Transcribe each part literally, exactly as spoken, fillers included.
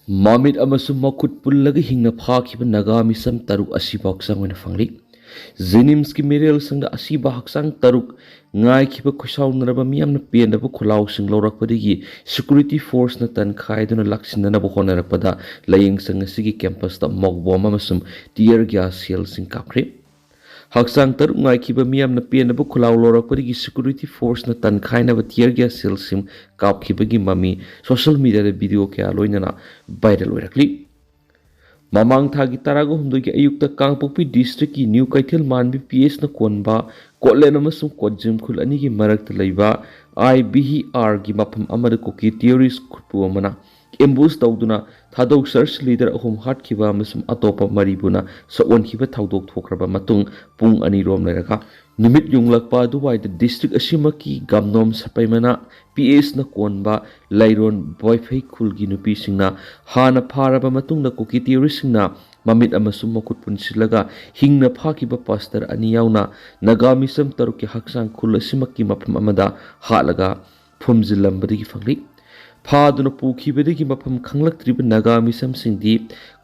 ꯃꯃꯤꯠ ꯑꯃꯁꯨꯡ ꯃꯈꯨꯠ ꯄꯨꯜꯂꯒ ꯍꯤꯡꯅ ꯐꯥꯈꯤꯕ ꯅꯥꯒꯥ ꯃꯤꯁꯝ ꯇꯔꯨꯛ ꯑꯁꯤꯕꯨ ꯍꯛꯆꯥꯡ ꯑꯣꯏꯅ ꯐꯪꯂꯤ꯫ ꯖꯦꯅꯤꯝꯁꯀꯤ ꯃꯤꯔꯦꯜꯁꯪꯗ ꯑꯁꯤꯕ ꯍꯛꯆꯥꯡ ꯇꯔꯨꯛ ꯉꯥꯏꯈꯤꯕ ꯈꯣꯏꯁꯥꯎꯅꯔꯕ ꯃꯤꯌꯥꯝꯅ ꯄꯦꯟꯗꯕ ꯈꯨꯜꯂꯥꯎꯁꯤꯡ ꯂꯧꯔꯛꯄꯗꯒꯤ ꯁꯦꯀ꯭ꯌꯨꯔꯤꯇꯤ ꯐꯣꯔꯁꯅ ꯇꯟꯈꯥꯏꯗꯨꯅ ꯂꯥꯛꯁꯤꯟꯅꯅꯕ ꯍꯣꯠꯅꯔꯛꯄꯗ ꯂꯥꯏꯌꯦꯡꯁꯪ ꯑꯁꯤꯒꯤ ꯀꯦꯝꯄꯁꯇ ꯃꯣꯛ ꯕꯣꯝ ꯑꯃꯁꯨꯡ ꯇꯤꯌꯔ ꯒ꯭ꯌꯥꯁ ꯁꯦꯜꯁꯤꯡ ꯀꯥꯞꯈ꯭ꯔꯦ꯫ ꯍꯛꯆꯥꯡ ꯇꯔꯨꯛ ꯉꯥꯏꯈꯤꯕ ꯃꯤꯌꯥꯝꯅ ꯄꯦꯟꯗꯕ ꯈꯨꯜꯂꯥꯎ ꯂꯧꯔꯛꯄꯗꯒꯤ ꯁꯦꯀ꯭ꯌꯨꯔꯤꯇꯤ ꯐꯣꯔꯁꯅ ꯇꯟꯈꯥꯏꯅꯕ ꯇꯤꯌꯔ ꯒ꯭ꯌꯥꯁ ꯁꯦꯜꯁꯤꯡ ꯀꯥꯞꯈꯤꯕꯒꯤ ꯃꯃꯤ ꯁꯣꯁꯤꯌꯦꯜ ꯃꯤꯗꯤꯌꯥꯗ ꯚꯤꯗꯤꯑꯣ ꯀꯌꯥ ꯂꯣꯏꯅꯅ ꯚꯥꯏꯔꯦꯜ ꯑꯣꯏꯔꯛꯂꯤ꯫ ꯃꯃꯥꯡ ꯊꯥꯒꯤ ꯇꯔꯥꯒ ꯍꯨꯝꯗꯣꯏꯒꯤ ꯑꯌꯨꯛꯇ ꯀꯥꯡꯄꯣꯛꯄꯤ ꯗꯤꯁꯇ꯭ꯔꯤꯛꯀꯤ ꯅ꯭ꯌꯨ ꯀꯩꯊꯦꯜ ꯃꯥꯟꯕꯤ ꯄꯤ ꯑꯦꯁꯅ ꯀꯣꯟꯕ ꯀꯣꯠꯂꯦꯟ ꯑꯃꯁꯨꯡ ꯀꯣꯠꯖꯤꯝ ꯈꯨꯜ ꯑꯅꯤꯒꯤ ꯃꯔꯛꯇ ꯂꯩꯕ ꯑꯥꯏ ꯕꯤ ꯏ ꯑꯥꯔꯒꯤ ꯃꯐꯝ ꯑꯃꯗ ꯀꯨꯀꯤ ꯇꯤꯌꯔꯤꯁ ꯈꯨꯠꯄꯨ ꯑꯃꯅ ꯑꯦꯝꯕꯨꯁ ꯇꯧꯗꯨꯅ ꯊꯥꯗꯧ ꯆꯔꯆ ꯂꯤꯗꯔ ꯑꯍꯨꯝ ꯍꯥꯠꯈꯤꯕ ꯑꯃꯁꯨꯡ ꯑꯇꯣꯞꯄ ꯃꯔꯤꯕꯨꯅ ꯁꯛꯑꯣꯟꯈꯤꯕ ꯊꯧꯗꯣꯛ ꯊꯣꯛꯈ꯭ꯔꯕ ꯃꯇꯨꯡ ꯄꯨꯡ ꯑꯅꯤꯔꯣꯝ ꯂꯩꯔꯒ ꯅꯨꯃꯤꯠ ꯌꯨꯡꯂꯛꯄ ꯑꯗꯨꯋꯥꯏꯗ ꯗꯤꯁꯇ꯭ꯔꯤꯛ ꯑꯁꯤꯃꯛꯀꯤ ꯒꯝꯅꯣꯝ ꯁꯄꯩꯃꯅ ꯄꯤ ꯑꯦꯁꯅ ꯀꯣꯟꯕ ꯂꯩꯔꯣꯟ ꯕꯣꯏꯐꯩ ꯈꯨꯜꯒꯤ ꯅꯨꯄꯤꯁꯤꯡꯅ ꯍꯥꯟꯅ ꯐꯥꯔꯕ ꯃꯇꯨꯡꯗ ꯀꯨꯀꯤ ꯇꯤꯌꯔꯤꯁꯁꯤꯡꯅ ꯃꯃꯤꯠ ꯑꯃꯁꯨꯡ ꯃꯈꯨꯠ ꯄꯨꯟꯁꯤꯜꯂꯒ ꯍꯤꯡꯅ ꯐꯥꯈꯤꯕ ꯄꯥꯁꯇꯔ ꯑꯅꯤ ꯌꯥꯎꯅ ꯅꯥꯒꯥ ꯃꯤꯁꯝ ꯇꯔꯨꯛꯀꯤ ꯍꯛꯆꯥꯡ ꯈꯨꯜ ꯑꯁꯤꯃꯛꯀꯤ ꯃꯐꯝ ꯑꯃꯗ ꯍꯥꯠꯂꯒ ꯐꯨꯝꯖꯤꯜꯂꯝꯕꯗꯒꯤ ꯐꯪꯂꯤ꯫ ꯐꯥꯗꯨꯅ ꯄꯨꯈꯤꯕꯗꯒꯤ ꯃꯐꯝ ꯈꯪꯂꯛꯇ꯭ꯔꯤꯕ ꯅꯥꯒꯥ ꯃꯤꯁꯝꯁꯤꯡꯗꯤ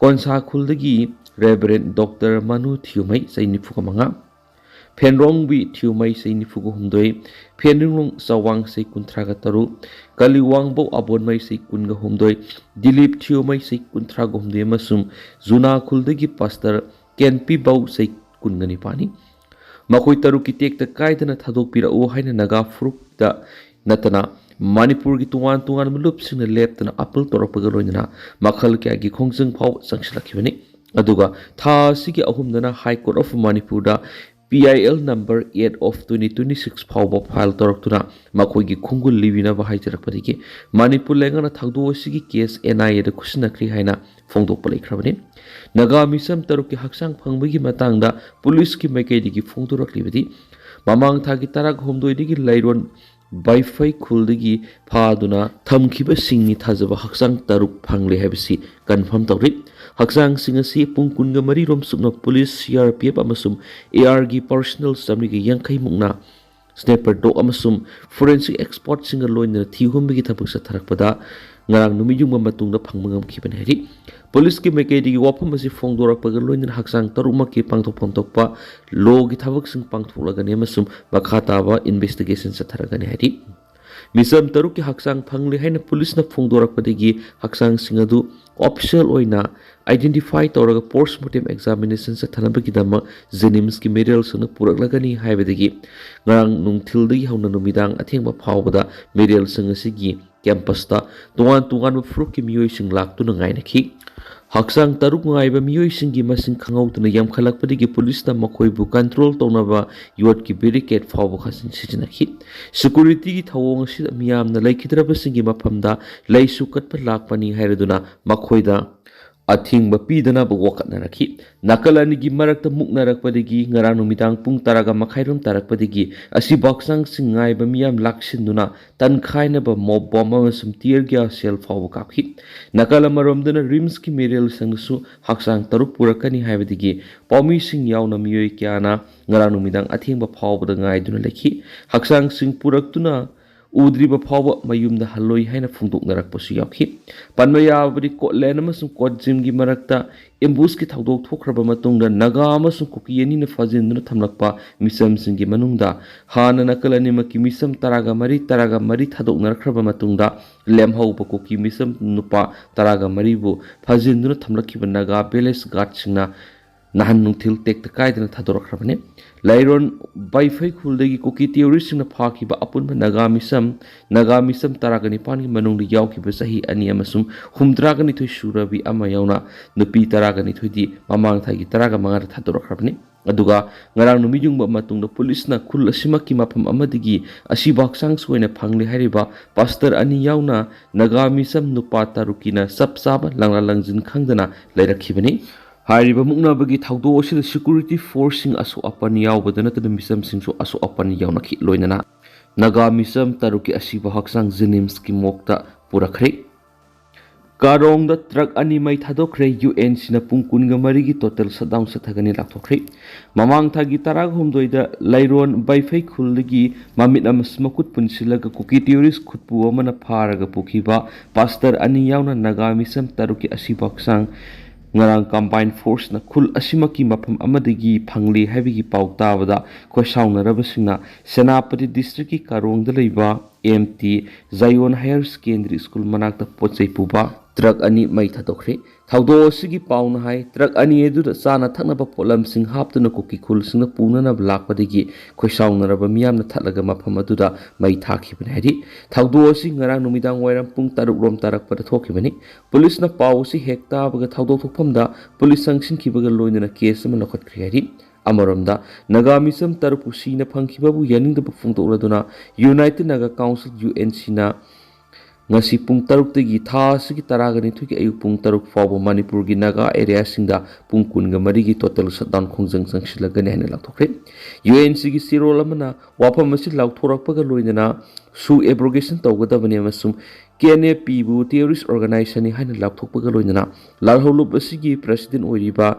ꯀꯣꯟꯁꯥ ꯈꯨꯜꯗꯒꯤ ꯔꯦꯚꯔꯦꯟ ꯗꯣꯛꯇꯔ ꯃꯅꯨ ꯊꯤꯌꯨꯃꯩ, ꯆꯍꯤ ꯅꯤꯐꯨꯒ ꯃꯉꯥ, ꯐꯦꯟꯔꯣꯡꯕꯤ ꯊꯤꯌꯨꯃꯩ, ꯆꯍꯤ ꯅꯤꯐꯨꯒ ꯍꯨꯝꯗꯣꯏ, ꯐꯦꯟꯔꯤꯡꯂꯣꯡ ꯆꯥꯋꯥꯡ, ꯆꯍꯤ ꯀꯨꯟꯊ꯭ꯔꯥꯒ ꯇꯔꯨꯛ, ꯀꯂꯤꯋꯥꯡꯕꯧ ꯑꯕꯣꯟꯃꯩ, ꯆꯍꯤ ꯀꯨꯟꯒ ꯍꯨꯝꯗꯣꯏ, ꯗꯤꯂꯤꯞ ꯊꯤꯌꯨꯃꯩ, ꯆꯍꯤ ꯀꯨꯟꯊ꯭ꯔꯥꯒ ꯍꯨꯝꯗꯣꯏ ꯑꯃꯁꯨꯡ ꯖꯨꯅꯥ ꯈꯨꯜꯗꯒꯤ ꯄꯥꯁꯇꯔ ꯀꯦꯟꯄꯤꯕꯧ, ꯆꯍꯤ ꯀꯨꯟꯒ ꯅꯤꯄꯥꯟꯅꯤ꯫ ꯃꯈꯣꯏ ꯇꯔꯨꯛꯀꯤ ꯇꯦꯛꯇ ꯀꯥꯏꯗꯅ ꯊꯥꯗꯣꯛꯄꯤꯔꯛꯎ ꯍꯥꯏꯅ ꯅꯥꯒꯥ ꯐꯨꯔꯨꯞꯇ ꯅꯠꯇꯅ ꯃꯅꯤꯄꯨꯔꯒꯤ ꯇꯣꯉꯥꯟ ꯇꯣꯉꯥꯟꯕ ꯂꯨꯞꯁꯤꯡꯅ ꯂꯦꯞꯇꯅ ꯑꯥꯄꯤꯜ ꯇꯧꯔꯛꯄꯒ ꯂꯣꯏꯅꯅ ꯃꯈꯜ ꯀꯌꯥꯒꯤ ꯈꯣꯡꯖꯪ ꯐꯥꯎꯕ ꯆꯪꯁꯤꯜꯂꯛꯈꯤꯕꯅꯤ꯫ ꯑꯗꯨꯒ ꯊꯥ ꯑꯁꯤꯒꯤ ꯑꯍꯨꯝꯗꯅ High Court of ꯃꯅꯤꯄꯨꯔꯗ P I L number eight of twenty twenty six ꯐꯥꯎꯕ ꯐꯥꯏꯜ ꯇꯧꯔꯛꯇꯨꯅ ꯃꯈꯣꯏꯒꯤ ꯈꯣꯡꯒꯨꯜ ꯂꯤꯕꯤꯅꯕ ꯍꯥꯏꯖꯔꯛꯄꯗꯒꯤ ꯃꯅꯤꯄꯨꯔ ꯂꯩꯉꯥꯛꯅ ꯊꯧꯗꯣꯛ ꯑꯁꯤꯒꯤ ꯀꯦꯁ N I A ꯗ ꯈꯨꯠꯁꯤꯟꯅꯈ꯭ꯔꯦ ꯍꯥꯏꯅ ꯐꯣꯡꯗꯣꯛꯄ ꯂꯩꯈ꯭ꯔꯕꯅꯤ꯫ ꯅꯥꯒꯥ ꯃꯤꯁꯝ ꯇꯔꯨꯛꯀꯤ ꯍꯛꯆꯥꯡ ꯐꯪꯕꯒꯤ ꯃꯇꯥꯡꯗ ꯄꯨꯂꯤꯁꯀꯤ ꯃꯥꯏꯀꯩꯗꯒꯤ ꯐꯣꯡꯗꯣꯔꯛꯂꯤꯕꯗꯤ, ꯃꯃꯥꯡ ꯊꯥꯒꯤ ꯇꯔꯥꯍꯨꯝꯗꯣꯏꯗꯒꯤ ꯂꯩꯔꯣꯟ ꯕꯥꯏꯐꯩ ꯈꯨꯜꯗꯒꯤ ꯐꯥꯗꯨꯅ ꯊꯝꯈꯤꯕꯁꯤꯡꯅꯤ ꯊꯥꯖꯕ ꯍꯛꯆꯥꯡ ꯇꯔꯨꯛ ꯐꯪꯂꯦ ꯍꯥꯏꯕꯁꯤ ꯀꯟꯐꯥꯔꯝ ꯇꯧꯔꯤ꯫ ꯍꯛꯆꯥꯡꯁꯤꯡ ꯑꯁꯤ ꯄꯨꯡ ꯀꯨꯟꯒ ꯃꯔꯤ ꯔꯣꯝ ꯆꯨꯞꯅ police, C R P F ꯑꯃꯁꯨꯡ A R ꯒꯤ ꯄꯔꯁꯅꯦꯜ ꯆꯥꯃꯔꯤꯒ ꯌꯥꯡꯈꯩ ꯃꯨꯛꯅ ꯁ꯭ꯅꯦꯄꯔ ꯗꯣꯒ ꯑꯃꯁꯨꯡ ꯐꯣꯔꯦꯟꯁꯤꯛ ꯑꯦꯛꯁꯄꯔꯠꯁꯤꯡꯒ ꯂꯣꯏꯅꯅ ꯊꯤꯍꯨꯝꯕꯒꯤ ꯊꯕꯛ ꯆꯠꯊꯔꯛꯄꯗ ꯉꯔꯥꯡ ꯅꯨꯃꯤꯠ ꯌꯨꯡꯕ ꯃꯇꯨꯡꯗ ꯐꯪꯕ ꯉꯝꯈꯤꯕꯅꯤ ꯍꯥꯏꯔꯤ꯫ ꯄꯨꯂꯤꯁꯀꯤ ꯃꯥꯏꯀꯩꯗꯒꯤ ꯋꯥꯐꯝ ꯑꯁꯤ ꯐꯣꯡꯗꯣꯔꯛꯄꯒ ꯂꯣꯏꯅꯅ ꯍꯛꯆꯥꯡ ꯇꯔꯨꯛꯃꯛꯀꯤ ꯄꯥꯡꯊꯣꯛꯐꯝ ꯊꯣꯛꯄ ꯂꯣꯒꯤ ꯊꯕꯛꯁꯤꯡ ꯄꯥꯡꯊꯣꯛꯂꯒꯅꯤ ꯑꯃꯁꯨꯡ ꯃꯈꯥ ꯇꯥꯕ ꯏꯟꯚꯦꯁꯇꯤꯒꯦꯁꯟ ꯆꯠꯊꯔꯒꯅꯤ ꯍꯥꯏꯔꯤ꯫ ꯃꯤꯆꯝ ꯇꯔꯨꯛꯀꯤ ꯍꯛꯆꯥꯡ ꯐꯪꯂꯦ ꯍꯥꯏꯅ ꯄꯨꯂꯤꯁꯅ ꯐꯣꯡꯗꯣꯔꯛꯄꯗꯒꯤ ꯍꯛꯆꯥꯡꯁꯤꯡ ꯑꯗꯨ ꯑꯣꯐꯤꯁꯤꯌꯦꯜ ꯑꯣꯏꯅ ꯑꯥꯏꯗꯦꯟꯇꯤꯐꯥꯏ ꯇꯧꯔꯒ ꯄꯣꯁꯃꯣꯔꯇꯦꯝ ꯑꯦꯛꯖꯥꯃꯤꯅꯦꯁꯟ ꯆꯠꯊꯅꯕꯒꯤꯗꯃꯛ ꯖꯦꯅꯤꯝꯁꯀꯤ ꯃꯦꯔꯤꯌꯦꯜꯁꯤꯡꯗ ꯄꯨꯔꯛꯂꯒꯅꯤ ꯍꯥꯏꯕꯗꯒꯤ ꯉꯔꯥꯡ ꯅꯨꯡꯊꯤꯜꯗꯒꯤ ꯍꯧꯅ ꯅꯨꯃꯤꯗꯥꯡ ꯑꯊꯦꯡꯕ ꯐꯥꯎꯕꯗ ꯃꯦꯔꯤꯌꯦꯜꯁꯤꯡ ꯑꯁꯤꯒꯤ ꯀꯦꯝꯄꯁꯇ ꯇꯣꯉꯥꯟ ꯇꯣꯉꯥꯟꯕ ꯐꯨꯔꯨꯞꯀꯤ ꯃꯤꯑꯣꯏꯁꯤꯡ ꯂꯥꯛꯇꯨꯅ ꯉꯥꯏꯅꯈꯤ꯫ ꯍꯛꯆꯥꯡ ꯇꯔꯨꯛ ꯉꯥꯏꯕ ꯃꯤꯑꯣꯏꯁꯤꯡꯒꯤ ꯃꯁꯤꯡ ꯈꯪꯍꯧꯗꯅ ꯌꯥꯝꯈꯠꯂꯛꯄꯗꯒꯤ ꯄꯨꯂꯤꯁꯅ ꯃꯈꯣꯏꯕꯨ ꯀꯟꯇ꯭ꯔꯣꯜ ꯇꯧꯅꯕ ꯌꯣꯠꯀꯤ ꯕꯦꯔꯤꯀꯦꯠ ꯐꯥꯎꯕ ꯈꯥꯖꯤꯟ ꯁꯤꯖꯤꯟꯅꯈꯤ꯫ ꯁꯦꯀꯨꯔꯤꯇꯤꯒꯤ ꯊꯧꯑꯣꯡ ꯑꯁꯤꯗ ꯃꯤꯌꯥꯝꯅ ꯂꯩꯈꯤꯗ꯭ꯔꯕꯁꯤꯡꯒꯤ ꯃꯐꯝꯗ ꯂꯩꯁꯨ ꯀꯠꯄ ꯂꯥꯛꯄꯅꯤ ꯍꯥꯏꯔꯗꯨꯅ ꯃꯈꯣꯏꯗ ꯑꯊꯤꯡꯕ ꯄꯤꯗꯅꯕ ꯋꯥꯀꯠꯅꯔꯛꯈꯤ꯫ ꯅꯥꯀꯜ ꯑꯅꯤꯒꯤ ꯃꯔꯛꯇ ꯃꯨꯛꯅꯔꯛꯄꯗꯒꯤ ꯉꯔꯥꯡ ꯅꯨꯃꯤꯗꯥꯡ ꯄꯨꯡ ꯇꯔꯥꯒ ꯃꯈꯥꯏꯔꯣꯝ ꯇꯥꯔꯛꯄꯗꯒꯤ ꯑꯁꯤꯕ ꯍꯛꯆꯥꯡꯁꯤꯡ ꯉꯥꯏꯕ ꯃꯤꯌꯥꯝ ꯂꯥꯛꯁꯤꯟꯗꯨꯅ ꯇꯟꯈꯥꯏꯅꯕ ꯃꯣꯞ ꯕꯣꯝ ꯑꯃꯁꯨꯡ ꯇꯤꯌꯔ ꯒ꯭ꯌꯥꯁ ꯁꯦꯜ ꯐꯥꯎꯕ ꯀꯥꯞꯈꯤ꯫ ꯅꯥꯀꯜ ꯑꯃꯔꯣꯝꯗꯅ ꯔꯤꯝꯁꯀꯤ ꯃꯦꯔꯤꯌꯦꯜꯁꯤꯡꯗꯁꯨ ꯍꯛꯆꯥꯡ ꯇꯔꯨꯛ ꯄꯨꯔꯛꯀꯅꯤ ꯍꯥꯏꯕꯗꯒꯤ ꯄꯥꯎꯃꯤꯁꯤꯡ ꯌꯥꯎꯅ ꯃꯤꯑꯣꯏ ꯀꯌꯥꯅ ꯉꯔꯥꯡ ꯅꯨꯃꯤꯗꯥꯡ ꯑꯊꯦꯡꯕ ꯐꯥꯎꯕꯗ ꯉꯥꯏꯗꯨꯅ ꯂꯩꯈꯤ꯫ ꯍꯛꯆꯥꯡꯁꯤꯡ ꯄꯨꯔꯛꯇꯨꯅ ꯎꯗ꯭ꯔꯤꯕ ꯐꯥꯎꯕ ꯃꯌꯨꯝꯗ ꯍꯜꯂꯣꯏ ꯍꯥꯏꯅ ꯐꯣꯡꯗꯣꯛꯅꯔꯛꯄꯁꯨ ꯌꯥꯎꯈꯤ꯫ ꯄꯟꯕ ꯌꯥꯕꯗꯤ ꯀꯣꯠꯂꯦꯟ ꯑꯃꯁꯨꯡ ꯀꯣꯠꯖꯤꯝꯒꯤ ꯃꯔꯛꯇ ꯑꯦꯝꯕꯨꯁꯀꯤ ꯊꯧꯗꯣꯛ ꯊꯣꯛꯈ꯭ꯔꯕ ꯃꯇꯨꯡꯗ ꯅꯥꯒꯥ ꯑꯃꯁꯨꯡ ꯀꯨꯀꯤ ꯑꯅꯤꯅ ꯐꯥꯖꯤꯟꯗꯨꯅ ꯊꯝꯂꯛꯄ ꯃꯤꯆꯝꯁꯤꯡꯒꯤ ꯃꯅꯨꯡꯗ ꯍꯥꯟꯅ ꯅꯥꯀꯜ ꯑꯅꯤꯃꯛꯀꯤ ꯃꯤꯆꯝ ꯇꯔꯥꯒ ꯃꯔꯤ, ꯇꯔꯥꯒ ꯃꯔꯤ ꯊꯥꯗꯣꯛꯅꯔꯛꯈ꯭ꯔꯕ ꯃꯇꯨꯡꯗ ꯂꯦꯝꯍꯧꯕ ꯀꯨꯀꯤ ꯃꯤꯆꯝ ꯅꯨꯄꯥ ꯇꯔꯥꯒ ꯃꯔꯤꯕꯨ ꯐꯥꯖꯤꯟꯗꯨꯅ ꯊꯝꯂꯛꯈꯤꯕ ꯅꯥꯒꯥ ꯚꯤꯂꯦꯖ ꯒꯥꯔꯗꯁꯤꯡꯅ ꯅꯍꯥꯟ ꯅꯨꯡꯊꯤꯜ ꯇꯦꯛꯇ ꯀꯥꯏꯗꯅ ꯊꯥꯗꯣꯔꯛꯈ꯭ꯔꯕꯅꯤ꯫ ꯂꯥꯏꯔꯣꯟ ꯕꯥꯏꯐꯩ ꯈꯨꯜꯗꯒꯤ ꯀꯨꯀꯤ ꯇꯦꯔꯣꯔꯤꯁꯁꯤꯡꯅ ꯐꯥꯈꯤꯕ ꯑꯄꯨꯟꯕ ꯅꯥꯒꯥ ꯃꯤꯆꯝ, ꯅꯥꯒꯥ ꯃꯤꯆꯝ ꯇꯔꯥꯒ ꯅꯤꯄꯥꯟꯒꯤ ꯃꯅꯨꯡꯗ ꯌꯥꯎꯈꯤꯕ ꯆꯍꯤ ꯑꯅꯤ ꯑꯃꯁꯨꯡ ꯍꯨꯝꯗ꯭ꯔꯥꯒ ꯅꯤꯊꯣꯏ ꯁꯨꯔꯕꯤ ꯑꯃ ꯌꯥꯎꯅ ꯅꯨꯄꯤ ꯇꯔꯥꯒ ꯅꯤꯊꯣꯏꯗꯤ ꯃꯃꯥꯡ ꯊꯥꯒꯤ ꯇꯔꯥꯒ ꯃꯉꯥꯗ ꯊꯥꯗꯣꯔꯛꯈ꯭ꯔꯕꯅꯤ꯫ ꯑꯗꯨꯒ ꯉꯔꯥꯡ ꯅꯨꯃꯤꯠ ꯌꯨꯡꯕ ꯃꯇꯨꯡꯗ ꯄꯨꯂꯤꯁꯅ ꯈꯨꯜ ꯑꯁꯤꯃꯛꯀꯤ ꯃꯐꯝ ꯑꯃꯗꯒꯤ ꯑꯁꯤꯕ ꯍꯛꯆꯥꯡꯁꯨ ꯑꯣꯏꯅ ꯐꯪꯂꯦ ꯍꯥꯏꯔꯤꯕ ꯄꯥꯁꯇꯔ ꯑꯅꯤ ꯌꯥꯎꯅ ꯅꯥꯒꯥ ꯃꯤꯆꯝ ꯅꯨꯄꯥ ꯇꯔꯨꯛꯀꯤꯅ ꯆꯞ ꯆꯥꯕ ꯂꯪꯂꯥ ꯂꯪꯖꯤꯟ ꯈꯪꯗꯅ ꯂꯩꯔꯛꯈꯤꯕꯅꯤ꯫ ꯍꯥꯏꯔꯤꯕ ꯃꯨꯛꯅꯕꯒꯤ ꯊꯧꯗꯣꯛ ꯑꯁꯤꯗ ꯁꯦꯀꯨꯔꯤꯇꯤ ꯐꯣꯔꯁꯁꯤꯡ ꯑꯁꯣꯛ ꯑꯄꯟ ꯌꯥꯎꯕꯗ ꯅꯠꯇꯅ ꯃꯤꯆꯝꯁꯤꯡꯁꯨ ꯑꯁꯣꯛ ꯑꯄꯟ ꯌꯥꯎꯅꯈꯤ꯫ ꯂꯣꯏꯅꯅ ꯅꯥꯒꯥ ꯃꯤꯆꯝ ꯇꯔꯨꯛꯀꯤ ꯑꯁꯤꯕ ꯍꯛꯆꯥꯡ ꯖꯦꯅꯤꯝꯁꯀꯤ ꯃꯣꯛꯇ ꯄꯨꯔꯛꯈ꯭ꯔꯦ꯫ ꯀꯥꯔꯣꯡꯗ ꯇ꯭ꯔꯛ ꯑꯅꯤ ꯃꯩ ꯊꯥꯗꯣꯛꯈ꯭ꯔꯦ꯫ ꯌꯨ ꯑꯦꯟ ꯁꯤꯅ ꯄꯨꯡ ꯀꯨꯟꯒ ꯃꯔꯤꯒꯤ ꯇꯣꯇꯦꯜ ꯁꯠꯗꯥꯎꯟ ꯆꯠꯊꯒꯅꯤ ꯂꯥꯎꯊꯣꯛꯈ꯭ꯔꯦ꯫ ꯃꯃꯥꯡ ꯊꯥꯒꯤ ꯇꯔꯥꯍꯨꯝꯗꯣꯏꯗ ꯂꯩꯔꯣꯟ ꯕꯩꯐꯩ ꯈꯨꯜꯗꯒꯤ ꯃꯃꯤꯠ ꯑꯃꯁꯨꯡ ꯃꯈꯨꯠ ꯄꯨꯟꯁꯤꯜꯂꯒ ꯀꯨꯀꯤ ꯇꯦꯔꯣꯔꯤꯁ ꯈꯨꯠꯄꯨ ꯑꯃꯅ ꯐꯥꯔꯒ ꯄꯨꯈꯤꯕ ꯄꯥꯁꯇꯔ ꯑꯅꯤ ꯌꯥꯎꯅ ꯅꯥꯒꯥ ꯃꯤꯁꯝ ꯇꯔꯨꯛꯀꯤ ꯑꯁꯤꯕ ꯍꯛꯆꯥꯡ ꯉꯔꯥꯡ ꯀꯝꯕꯥꯏꯟ ꯐꯣꯔꯁꯅ ꯈꯨꯜ ꯑꯁꯤꯃꯛꯀꯤ ꯃꯐꯝ ꯑꯃꯗꯒꯤ ꯐꯪꯂꯦ ꯍꯥꯏꯕꯒꯤ ꯄꯥꯎ ꯇꯥꯕꯗ ꯈꯣꯏꯁꯥꯎꯅꯔꯕꯁꯤꯡꯅ ꯁꯦꯅꯥꯄꯇꯤ ꯗꯤꯁꯇ꯭ꯔꯤꯛꯀꯤ ꯀꯥꯔꯣꯡꯗ ꯂꯩꯕ M T Zion higher secondary school ꯃꯅꯥꯛꯇ ꯄꯣꯠ ꯆꯩ ꯄꯨꯕ ꯇ꯭ꯔꯛ ꯑꯅꯤ ꯃꯩ ꯊꯥꯗꯣꯛꯈ꯭ꯔꯦ꯫ ꯊꯧꯗꯣꯛ ꯑꯁꯤꯒꯤ ꯄꯥꯎꯅ ꯍꯥꯏ, ꯇ꯭ꯔꯛ ꯑꯅꯤ ꯑꯗꯨꯗ ꯆꯥꯅ ꯊꯛꯅꯕ ꯄꯣꯠꯂꯝꯁꯤꯡ ꯍꯥꯞꯇꯨꯅ ꯀꯨꯀꯤ ꯈꯨꯜꯁꯤꯡꯗ ꯄꯨꯅꯅꯕ ꯂꯥꯛꯄꯗꯒꯤ ꯈꯣꯏꯁꯥꯎꯅꯔꯕ ꯃꯤꯌꯥꯝꯅ ꯊꯠꯂꯒ ꯃꯐꯝ ꯑꯗꯨꯗ ꯃꯩ ꯊꯥꯈꯤꯕꯅꯤ ꯍꯥꯏꯔꯤ꯫ ꯊꯧꯗꯣꯛ ꯑꯁꯤ ꯉꯔꯥꯡ ꯅꯨꯃꯤꯗꯥꯡ ꯋꯥꯏꯔꯝ ꯄꯨꯡ ꯇꯔꯨꯛ ꯔꯣꯝ ꯇꯥꯔꯛꯄꯗ ꯊꯣꯛꯈꯤꯕꯅꯤ꯫ ꯄꯨꯂꯤꯁꯅ ꯄꯥꯎ ꯑꯁꯤ ꯍꯦꯛ ꯇꯥꯕꯒ ꯊꯧꯗꯣꯛ ꯊꯣꯛꯐꯝꯗ ꯄꯨꯂꯤꯁ ꯆꯪꯁꯤꯟꯈꯤꯕꯒ ꯂꯣꯏꯅꯅ ꯀꯦꯁ ꯑꯃ ꯂꯧꯈꯠꯈ꯭ꯔꯦ ꯍꯥꯏꯔꯤ꯫ ꯑꯃꯔꯣꯝꯗ, ꯅꯥꯒꯥ ꯃꯤꯁꯝ ꯇꯔꯨꯛꯄꯨ ꯁꯤꯅ ꯐꯪꯈꯤꯕꯕꯨ ꯌꯥꯅꯤꯡꯗꯕ ꯐꯣꯡꯗꯣꯛꯂꯗꯨꯅ United Naga Council, U N ꯁꯤꯅ ꯉꯁꯤ ꯄꯨꯡ ꯇꯔꯨꯛꯇꯒꯤ ꯊꯥ ꯑꯁꯤꯒꯤ ꯇꯔꯥꯒ ꯅꯤꯊꯣꯏꯒꯤ ꯑꯌꯨꯛ ꯄꯨꯡ ꯇꯔꯨꯛ ꯐꯥꯎꯕ ꯃꯅꯤꯄꯨꯔꯒꯤ ꯅꯥꯒꯥ ꯑꯦꯔꯤꯌꯥꯁꯤꯡꯗ ꯄꯨꯡ ꯀꯨꯟꯒ ꯃꯔꯤꯒꯤ ꯇꯣꯇꯦꯜ ꯁꯠꯗꯥꯎꯟ ꯈꯣꯡꯖꯪ ꯆꯪꯁꯤꯜꯂꯒꯅꯤ ꯍꯥꯏꯅ ꯂꯥꯎꯊꯣꯛꯈ꯭ꯔꯦ꯫ ꯌꯨ ꯑꯦꯟ ꯁꯤꯒꯤ ꯆꯦꯔꯣꯜ ꯑꯃꯅ ꯋꯥꯐꯝ ꯑꯁꯤ ꯂꯥꯎꯊꯣꯔꯛꯄꯒ ꯂꯣꯏꯅꯅ ꯁꯨ ꯑꯦꯕ꯭ꯔꯣꯒꯦꯁꯟ ꯇꯧꯒꯗꯕꯅꯤ ꯑꯃꯁꯨꯡ ꯀꯦ ꯑꯦꯟ ꯑꯦ ꯄꯤꯕꯨ ꯇꯦꯔꯣꯔꯤꯁ ꯑꯣꯔꯒꯅꯥꯏꯖꯦꯁꯟꯅꯤ ꯍꯥꯏꯅ ꯂꯥꯎꯊꯣꯛꯄꯒ ꯂꯣꯏꯅꯅ ꯂꯥꯜꯍꯧꯂꯨꯞ ꯑꯁꯤꯒꯤ ꯄ꯭ꯔꯦꯁꯤꯗꯦꯟ ꯑꯣꯏꯔꯤꯕ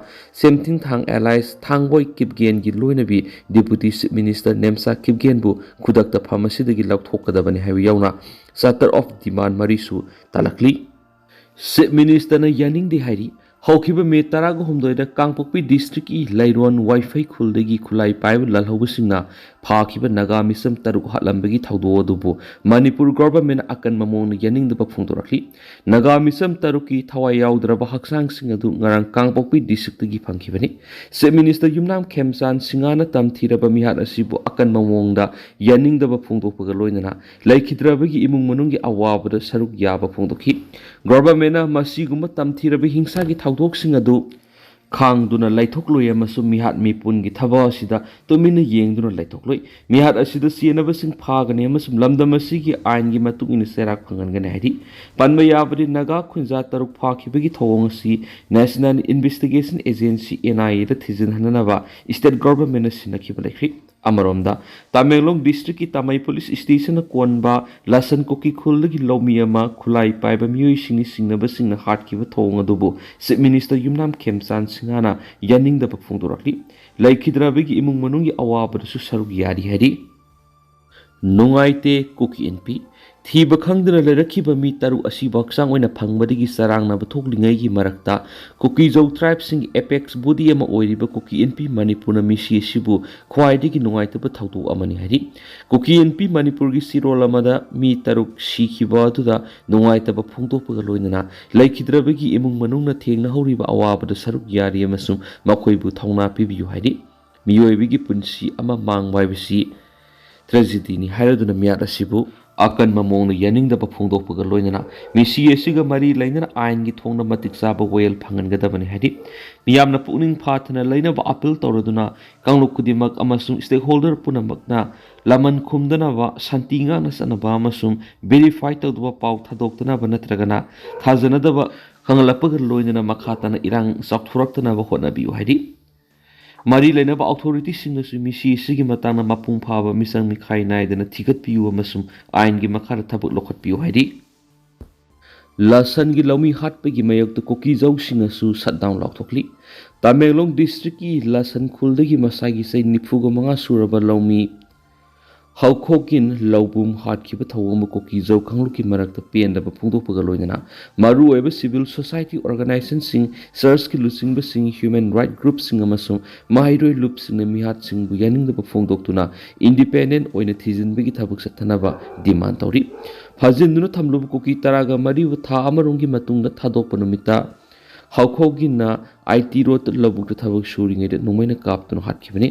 ꯁꯦꯝꯊꯤꯡꯊꯥꯡ ꯑꯦꯂꯥꯏꯁ ꯊꯥꯡꯕꯣꯏ ꯀꯤꯞꯒꯦꯟꯒꯤ ꯂꯣꯏꯅꯕꯤ ꯗꯦꯄꯨꯇꯤ ꯆꯤꯐ ꯃꯤꯅꯤꯁꯇꯔ ꯅꯦꯝꯁꯥ ꯀꯤꯞꯒꯦꯟꯕꯨ ꯈꯨꯗꯛꯇ ꯐꯝ ꯑꯁꯤꯗꯒꯤ ꯂꯧꯊꯣꯛꯀꯗꯕꯅꯤ ꯍꯥꯏꯕ ꯌꯥꯎꯅ ꯆꯥꯔꯇꯔ ꯑꯣꯐ ꯗꯤꯃꯥꯟ ꯃꯔꯤꯁꯨ ꯇꯥꯂꯛꯂꯤ꯫ ꯆꯤꯐ ꯃꯤꯅꯤꯁꯇꯔꯅ ꯌꯥꯅꯤꯡꯗꯦ ꯍꯥꯏꯔꯤ꯫ ꯍꯧꯈꯤꯕ ꯃꯦ ꯇꯔꯥꯒ ꯍꯨꯝꯗꯣꯏꯗ ꯀꯥꯡꯄꯣꯛꯄꯤ ꯗꯤꯁꯇ꯭ꯔꯤꯛꯀꯤ ꯂꯩꯔꯣꯟ ꯋꯥꯏꯐꯩ ꯈꯨꯜꯗꯒꯤ ꯈꯨꯠꯂꯥꯏ ꯄꯥꯏꯕ ꯂꯥꯜꯍꯧꯕꯁꯤꯡꯅ ꯐꯥꯈꯤꯕ ꯅꯥꯒꯥ ꯃꯤꯁꯝ ꯇꯔꯨꯛ ꯍꯥꯠꯂꯝꯕꯒꯤ ꯊꯧꯗꯣꯛ ꯑꯗꯨꯕꯨ ꯃꯅꯤꯄꯨꯔ ꯒꯣꯚꯔꯟꯃꯦꯟꯠꯅ ꯑꯀꯟꯕ ꯃꯑꯣꯡꯗ ꯌꯥꯅꯤꯡꯗꯕ ꯐꯣꯡꯗꯣꯔꯛꯂꯤ꯫ ꯅꯥꯒꯥ ꯃꯤꯁꯝ ꯇꯔꯨꯛꯀꯤ ꯊꯋꯥꯏ ꯌꯥꯎꯗ꯭ꯔꯕ ꯍꯛꯆꯥꯡꯁꯤꯡ ꯑꯗꯨ ꯉꯔꯥꯡ ꯀꯥꯡꯄꯣꯛꯄꯤ ꯗꯤꯁꯇ꯭ꯔꯤꯛꯇꯒꯤ ꯐꯪꯈꯤꯕꯅꯤ꯫ ꯆꯤꯐ ꯃꯤꯅꯤꯁꯇꯔ ꯌꯨꯝꯅꯥꯝ ꯈꯦꯝꯆꯥꯟ ꯁꯤꯡꯍꯅ ꯇꯝꯊꯤꯔꯕ ꯃꯤꯍꯥꯠ ꯑꯁꯤꯕꯨ ꯑꯀꯟꯕ ꯃꯑꯣꯡꯗ ꯌꯥꯅꯤꯡꯗꯕ ꯐꯣꯡꯗꯣꯛꯄꯒ ꯂꯣꯏꯅꯅ ꯂꯩꯈꯤꯗ꯭ꯔꯕꯒꯤ ꯏꯃꯨꯡ ꯃꯅꯨꯡꯒꯤ ꯑꯋꯥꯕꯗ ꯁꯔꯨꯛ ꯌꯥꯕ ꯐꯣꯡꯗꯣꯛꯈꯤ꯫ ꯒꯣꯚꯔꯟꯃꯦꯟꯠꯅ ꯃꯁꯤꯒꯨꯝꯕ ꯇꯝꯊꯤꯔꯕ ꯍꯤꯡꯁꯥꯒꯤ ꯊꯧꯗꯣꯛꯁꯤꯡ ꯑꯗꯨ ꯈꯥꯡꯗꯨꯅ ꯂꯩꯊꯣꯛꯂꯣꯏ ꯑꯃꯁꯨꯡ ꯃꯤꯍꯥꯠ ꯃꯤꯄꯨꯟꯒꯤ ꯊꯕꯛ ꯑꯁꯤꯗ ꯇꯨꯃꯤꯟꯅ ꯌꯦꯡꯗꯨꯅ ꯂꯩꯊꯣꯛꯂꯣꯏ꯫ ꯃꯤꯍꯥꯠ ꯑꯁꯤꯗ ꯆꯦꯟꯅꯕꯁꯤꯡ ꯐꯥꯒꯅꯤ ꯑꯃꯁꯨꯡ ꯂꯝꯗꯝ ꯑꯁꯤꯒꯤ ꯑꯥꯏꯟꯒꯤ ꯃꯇꯨꯡ ꯏꯟꯅ ꯆꯩꯔꯥꯛ ꯐꯪꯍꯟꯒꯅꯤ ꯍꯥꯏꯔꯤ꯫ ꯄꯟꯕ ꯌꯥꯕꯗꯤ, ꯅꯥꯒꯥ ꯈꯨꯟꯖꯥ ꯇꯔꯨꯛ ꯐꯥꯈꯤꯕꯒꯤ ꯊꯧꯑꯣꯡ ꯑꯁꯤ National Investigation Agency, N I ꯑꯦꯗ ꯊꯤꯖꯤꯟꯍꯟꯅꯅꯕ ꯁ꯭ꯇꯦꯠ ꯒꯣꯚꯔꯟꯃꯦꯟꯠꯅ ꯁꯤꯟꯅꯈꯤꯕ ꯂꯩꯈ꯭ꯔꯤ꯫ ꯑꯃꯔꯣꯝꯗ, ꯇꯃꯦꯡꯂꯣꯡ ꯗꯤꯁꯇ꯭ꯔꯤꯛꯀꯤ ꯇꯥꯃꯩ ꯄꯨꯂꯤꯁ ꯁ꯭ꯇꯦꯁꯟꯅ ꯀꯣꯟꯕ ꯂꯁꯟ ꯀꯨꯀꯤ ꯈꯨꯜꯗꯒꯤ ꯂꯧꯃꯤ ꯑꯃ ꯈꯨꯠꯂꯥꯏ ꯄꯥꯏꯕ ꯃꯤꯑꯣꯏꯁꯤꯡꯅ ꯆꯤꯡꯅꯕꯁꯤꯡꯅ ꯍꯥꯠꯈꯤꯕ ꯊꯧꯑꯣꯡ ꯑꯗꯨꯕꯨ ꯆꯤꯐ ꯃꯤꯅꯤꯁꯇꯔ ꯌꯨꯝꯅꯥꯝ ꯈꯦꯝꯆꯥꯟ ꯁꯤꯡꯍꯅ ꯌꯥꯅꯤꯡꯗꯕ ꯐꯣꯡꯗꯣꯔꯛꯂꯤ꯫ ꯂꯩꯈꯤꯗ꯭ꯔꯕꯒꯤ ꯏꯃꯨꯡ ꯃꯅꯨꯡꯒꯤ ꯑꯋꯥꯕꯗꯁꯨ ꯁꯔꯨꯛ ꯌꯥꯔꯤ ꯍꯥꯏꯔꯤ꯫ ꯅꯨꯡꯉꯥꯏꯇꯦ ꯀꯨꯀꯤ ꯏꯟꯄꯤ꯫ ꯊꯤꯕ ꯈꯪꯗꯅ ꯂꯩꯔꯛꯈꯤꯕ ꯃꯤ ꯇꯔꯨꯛ ꯑꯁꯤꯕꯨ ꯍꯛꯆꯥꯡ ꯑꯣꯏꯅ ꯐꯪꯕꯗꯒꯤ ꯆꯔꯥꯡꯅꯕ ꯊꯣꯛꯂꯤꯉꯩꯒꯤ ꯃꯔꯛꯇ ꯀꯨꯀꯤꯖꯧ ꯇ꯭ꯔꯥꯏꯕꯁꯤꯡꯒꯤ ꯑꯦꯄꯦꯛꯁ ꯕꯣꯗꯤ ꯑꯃ ꯑꯣꯏꯔꯤꯕ ꯀꯨꯀꯤ ꯏꯟꯄꯤ ꯃꯅꯤꯄꯨꯔꯅ ꯃꯤꯁꯤ ꯑꯁꯤꯕꯨ ꯈ꯭ꯋꯥꯏꯗꯒꯤ ꯅꯨꯡꯉꯥꯏꯇꯕ ꯊꯧꯗꯣꯛ ꯑꯃꯅꯤ ꯍꯥꯏꯔꯤ꯫ ꯀꯨꯀꯤ ꯏꯟꯄꯤ ꯃꯅꯤꯄꯨꯔꯒꯤ ꯆꯤꯔꯣꯜ ꯑꯃꯗ ꯃꯤ ꯇꯔꯨꯛ ꯁꯤꯈꯤꯕ ꯑꯗꯨꯗ ꯅꯨꯡꯉꯥꯏꯇꯕ ꯐꯣꯡꯗꯣꯛꯄꯒ ꯂꯣꯏꯅꯅ ꯂꯩꯈꯤꯗ꯭ꯔꯕꯒꯤ ꯏꯃꯨꯡ ꯃꯅꯨꯡꯅ ꯊꯦꯡꯅꯍꯧꯔꯤꯕ ꯑꯋꯥꯕꯗ ꯁꯔꯨꯛ ꯌꯥꯔꯤ ꯑꯃꯁꯨꯡ ꯃꯈꯣꯏꯕꯨ ꯊꯧꯅꯥ ꯄꯤꯕꯤꯌꯨ ꯍꯥꯏꯔꯤ꯫ ꯃꯤꯑꯣꯏꯕꯒꯤ ꯄꯨꯟꯁꯤ ꯑꯃ ꯃꯥꯡꯕ ꯍꯥꯏꯕꯁꯤ ꯇ꯭ꯔꯦꯖꯤꯗꯤꯅꯤ ꯍꯥꯏꯔꯗꯨꯅ ꯃꯤꯍꯥꯠ ꯑꯁꯤꯕꯨ ꯑꯀꯟꯕ ꯃꯑꯣꯡꯗ ꯌꯥꯅꯤꯡꯗꯕ ꯐꯣꯡꯗꯣꯛꯄꯒ ꯂꯣꯏꯅꯅ ꯃꯤꯁꯤ ꯑꯁꯤꯒ ꯃꯔꯤ ꯂꯩꯅꯅ ꯑꯥꯏꯟꯒꯤ ꯊꯣꯡꯗ ꯃꯇꯤꯛ ꯆꯥꯕ ꯋꯥꯌꯦꯜ ꯐꯪꯍꯟꯒꯗꯕꯅꯤ ꯍꯥꯏꯔꯤ꯫ ꯃꯤꯌꯥꯝꯅ ꯄꯨꯛꯅꯤꯡ ꯐꯥꯊꯅ ꯂꯩꯅꯕ ꯑꯥꯄꯤꯜ ꯇꯧꯔꯗꯨꯅ ꯀꯥꯡꯂꯨꯞ ꯈꯨꯗꯤꯡꯃꯛ ꯑꯃꯁꯨꯡ ꯁ꯭ꯇꯦꯛꯍꯣꯜꯗꯔ ꯄꯨꯝꯅꯃꯛꯅ ꯂꯃꯟ ꯈꯨꯝꯗꯅꯕ, ꯁꯥꯟꯇꯤ ꯉꯥꯛꯅ ꯆꯠꯅꯕ ꯑꯃꯁꯨꯡ ꯚꯦꯔꯤꯐꯥꯏ ꯇꯧꯗꯕ ꯄꯥꯎ ꯊꯥꯗꯣꯛꯇꯅꯕ ꯅꯠꯇ꯭ꯔꯒꯅ ꯊꯥꯖꯅꯗꯕ ꯈꯪꯍꯜꯂꯛꯄꯒ ꯂꯣꯏꯅꯅ ꯃꯈꯥ ꯇꯥꯅ ꯏꯔꯥꯡ ꯆꯥꯎꯊꯣꯔꯛꯇꯅꯕ ꯍꯣꯠꯅꯕꯤꯌꯨ ꯍꯥꯏꯔꯤ꯫ ꯃꯔꯤ ꯂꯩꯅꯕ ꯑꯣꯊꯣꯔꯤꯇꯤꯁꯤꯡꯅꯁꯨ ꯃꯤꯁꯤ ꯑꯁꯤꯒꯤ ꯃꯇꯥꯡꯗ ꯃꯄꯨꯡ ꯐꯥꯕ ꯃꯤꯆꯪ ꯃꯤꯈꯥꯏ ꯅꯥꯏꯗꯅ ꯊꯤꯒꯠꯄꯤꯌꯨ ꯑꯃꯁꯨꯡ ꯑꯥꯏꯟꯒꯤ ꯃꯈꯥꯗ ꯊꯕꯛ ꯂꯧꯈꯠꯄꯤꯌꯨ ꯍꯥꯏꯔꯤ꯫ ꯂꯁꯟꯒꯤ ꯂꯧꯃꯤ ꯍꯥꯠꯄꯒꯤ ꯃꯥꯌꯣꯛꯇ ꯀꯨꯀꯤꯖꯧꯁꯤꯡꯅꯁꯨ ꯁꯠꯗꯥꯎꯟ ꯂꯥꯎꯊꯣꯛꯂꯤ꯫ ꯇꯃꯦꯡꯂꯣꯡ ꯗꯤꯁꯇ꯭ꯔꯤꯛꯀꯤ ꯂꯁꯟ ꯈꯨꯜꯗꯒꯤ ꯃꯁꯥꯒꯤ ꯆꯍꯤ ꯅꯤꯐꯨꯒ ꯃꯉꯥ ꯁꯨꯔꯕ ꯂꯧꯃꯤ ꯍꯧꯈꯣꯛꯀꯤꯟ ꯂꯧꯕꯨꯝ ꯍꯥꯠꯈꯤꯕ ꯊꯧꯑꯣꯡꯕꯨ ꯀꯨꯀꯤꯖꯧ ꯀꯥꯡꯂꯨꯞꯀꯤ ꯃꯔꯛꯇ ꯄꯦꯟꯗꯕ ꯐꯣꯡꯗꯣꯛꯄꯒ ꯂꯣꯏꯅꯅ ꯃꯔꯨꯑꯣꯏꯕ ꯁꯤꯚꯤꯜ ꯁꯣꯁꯥꯏꯇꯤ ꯑꯣꯔꯒꯅꯥꯏꯖꯦꯁꯟꯁꯤꯡ, ꯆꯔꯆꯀꯤ ꯂꯨꯆꯤꯡꯕꯁꯤꯡ, ꯍ꯭ꯌꯨꯃꯦꯟ ꯔꯥꯏꯠ ꯒ꯭ꯔꯨꯞꯁꯤꯡ ꯑꯃꯁꯨꯡ ꯃꯍꯩꯔꯣꯏ ꯂꯨꯞꯁꯤꯡꯅ ꯃꯤꯍꯥꯠꯁꯤꯡꯕꯨ ꯌꯥꯅꯤꯡꯗꯕ ꯐꯣꯡꯗꯣꯛꯇꯨꯅ ꯏꯟꯗꯤꯄꯦꯟꯗꯦꯟ ꯑꯣꯏꯅ ꯊꯤꯖꯤꯟꯕꯒꯤ ꯊꯕꯛ ꯆꯠꯊꯅꯕ ꯗꯤꯃꯥꯟ ꯇꯧꯔꯤ꯫ ꯐꯥꯖꯤꯟꯗꯨꯅ ꯊꯝꯂꯨꯕ ꯀꯨꯀꯤ ꯇꯔꯥꯒ ꯃꯔꯤꯕꯨ ꯊꯥ ꯑꯃꯔꯣꯝꯒꯤ ꯃꯇꯨꯡꯗ ꯊꯥꯗꯣꯛꯄ ꯅꯨꯃꯤꯠꯇ ꯍꯧꯈꯣꯛꯀꯤꯟꯅ ꯑꯥꯏ ꯇꯤ ꯔꯣꯗꯇ ꯂꯧꯕꯨꯛꯇ ꯊꯕꯛ ꯁꯨꯔꯤꯉꯩꯗ ꯅꯣꯡꯃꯩꯅ ꯀꯥꯞꯇꯨꯅ ꯍꯥꯠꯈꯤꯕꯅꯤ꯫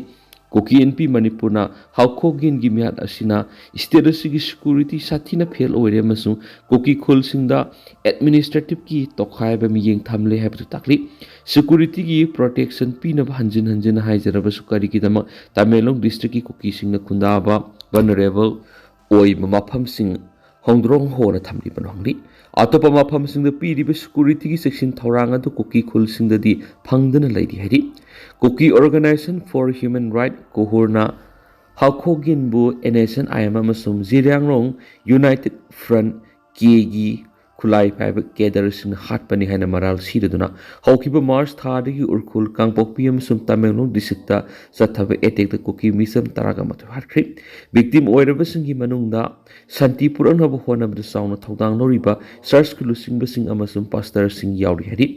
ꯀꯨꯀꯤ ꯏꯟꯄꯤ ꯃꯅꯤꯄꯨꯔꯅ ꯍꯧꯈꯣꯛꯀꯤꯟꯒꯤ ꯃꯤꯍꯥꯠ ꯑꯁꯤꯅ ꯁ꯭ꯇꯦꯠ ꯑꯁꯤꯒꯤ ꯁꯦꯀ꯭ꯌꯨꯔꯤꯇꯤ ꯁꯥꯊꯤꯅ ꯐꯦꯜ ꯑꯣꯏꯔꯦ ꯑꯃꯁꯨꯡ ꯀꯨꯀꯤ ꯈꯨꯜꯁꯤꯡꯗ ꯑꯦꯗꯃꯤꯅꯤꯁꯇ꯭ꯔꯦꯇꯤꯚꯀꯤ ꯇꯣꯈꯥꯏꯕ ꯃꯤꯠꯌꯦꯡ ꯊꯝꯂꯦ ꯍꯥꯏꯕꯗꯨ ꯇꯥꯛꯂꯤ꯫ ꯁꯦꯀ꯭ꯌꯨꯔꯤꯇꯤꯒꯤ ꯄ꯭ꯔꯣꯇꯦꯛꯁꯟ ꯄꯤꯅꯕ ꯍꯟꯖꯤꯟ ꯍꯟꯖꯤꯟ ꯍꯥꯏꯖꯔꯕꯁꯨ ꯀꯔꯤꯒꯤꯗꯃꯛ ꯇꯃꯦꯡꯂꯣꯡ ꯗꯤꯁꯇ꯭ꯔꯤꯛꯀꯤ ꯀꯨꯀꯤꯁꯤꯡꯅ ꯈꯨꯟꯗꯥꯕ ꯚꯜꯅꯔꯦꯕꯜ ꯑꯣꯏꯕ ꯃꯐꯝꯁꯤꯡ ꯍꯣꯡꯗ꯭ꯔꯣꯡ ꯍꯣꯅ ꯊꯝꯂꯤꯕꯅꯣ ꯍꯪꯂꯤ꯫ ꯑꯇꯣꯞꯄ ꯃꯐꯝꯁꯤꯡꯗ ꯄꯤꯔꯤꯕ ꯁꯦꯀ꯭ꯌꯨꯔꯤꯇꯤꯒꯤ ꯆꯦꯛꯁꯤꯟ ꯊꯧꯔꯥꯡ ꯑꯗꯨ ꯀꯨꯀꯤ ꯈꯨꯜꯁꯤꯡꯗꯗꯤ ꯐꯪꯗꯅ ꯂꯩꯔꯤ ꯍꯥꯏꯔꯤ꯫ Kuki organization for human right, ꯀꯨꯍꯨꯔꯅ ꯍꯥꯎꯈꯣꯒꯤꯟꯕꯨ N S N I M ꯑꯃꯁꯨꯡ ꯖꯤꯔꯤꯌꯥꯡꯔꯣꯡ ꯌꯨꯅꯥꯏꯇꯦꯗ ꯐ꯭ꯔꯟꯠ ꯀꯦꯒꯤ ꯈꯨꯠꯂꯥꯏ ꯄꯥꯏꯕ ꯀꯦꯗꯔꯁꯤꯡꯅ ꯍꯥꯠꯄꯅꯤ ꯍꯥꯏꯅ ꯃꯔꯥꯜ ꯁꯤꯔꯗꯨꯅ ꯍꯧꯈꯤꯕ ꯃꯥꯔꯆ ꯊꯥꯗꯒꯤ ꯎꯔꯈꯨꯜ, ꯀꯥꯡꯄꯣꯛꯄꯤ ꯑꯃꯁꯨꯡ ꯇꯃꯦꯡꯂꯣꯡ ꯗꯤꯁꯇ꯭ꯔꯤꯛꯇ ꯆꯠꯊꯕ ꯑꯦꯇꯦꯛꯇ ꯀꯨꯀꯤ ꯃꯤꯆꯝ ꯇꯔꯥꯒ ꯃꯥꯊꯣꯏ ꯍꯥꯠꯈ꯭ꯔꯦ꯫ ꯚꯤꯛꯇꯤꯝ ꯑꯣꯏꯔꯕꯁꯤꯡꯒꯤ ꯃꯅꯨꯡꯗ ꯁꯥꯟꯇꯤ ꯄꯨꯔꯛꯅꯕ ꯍꯣꯠꯅꯕꯗ ꯆꯥꯎꯅ ꯊꯧꯗꯥꯡ ꯂꯧꯔꯤꯕ ꯆꯔꯆꯀꯤ ꯂꯨꯆꯤꯡꯕꯁꯤꯡ ꯑꯃꯁꯨꯡ ꯄꯥꯁꯇꯔꯁꯤꯡ ꯌꯥꯎꯔꯤ ꯍꯥꯏꯔꯤ꯫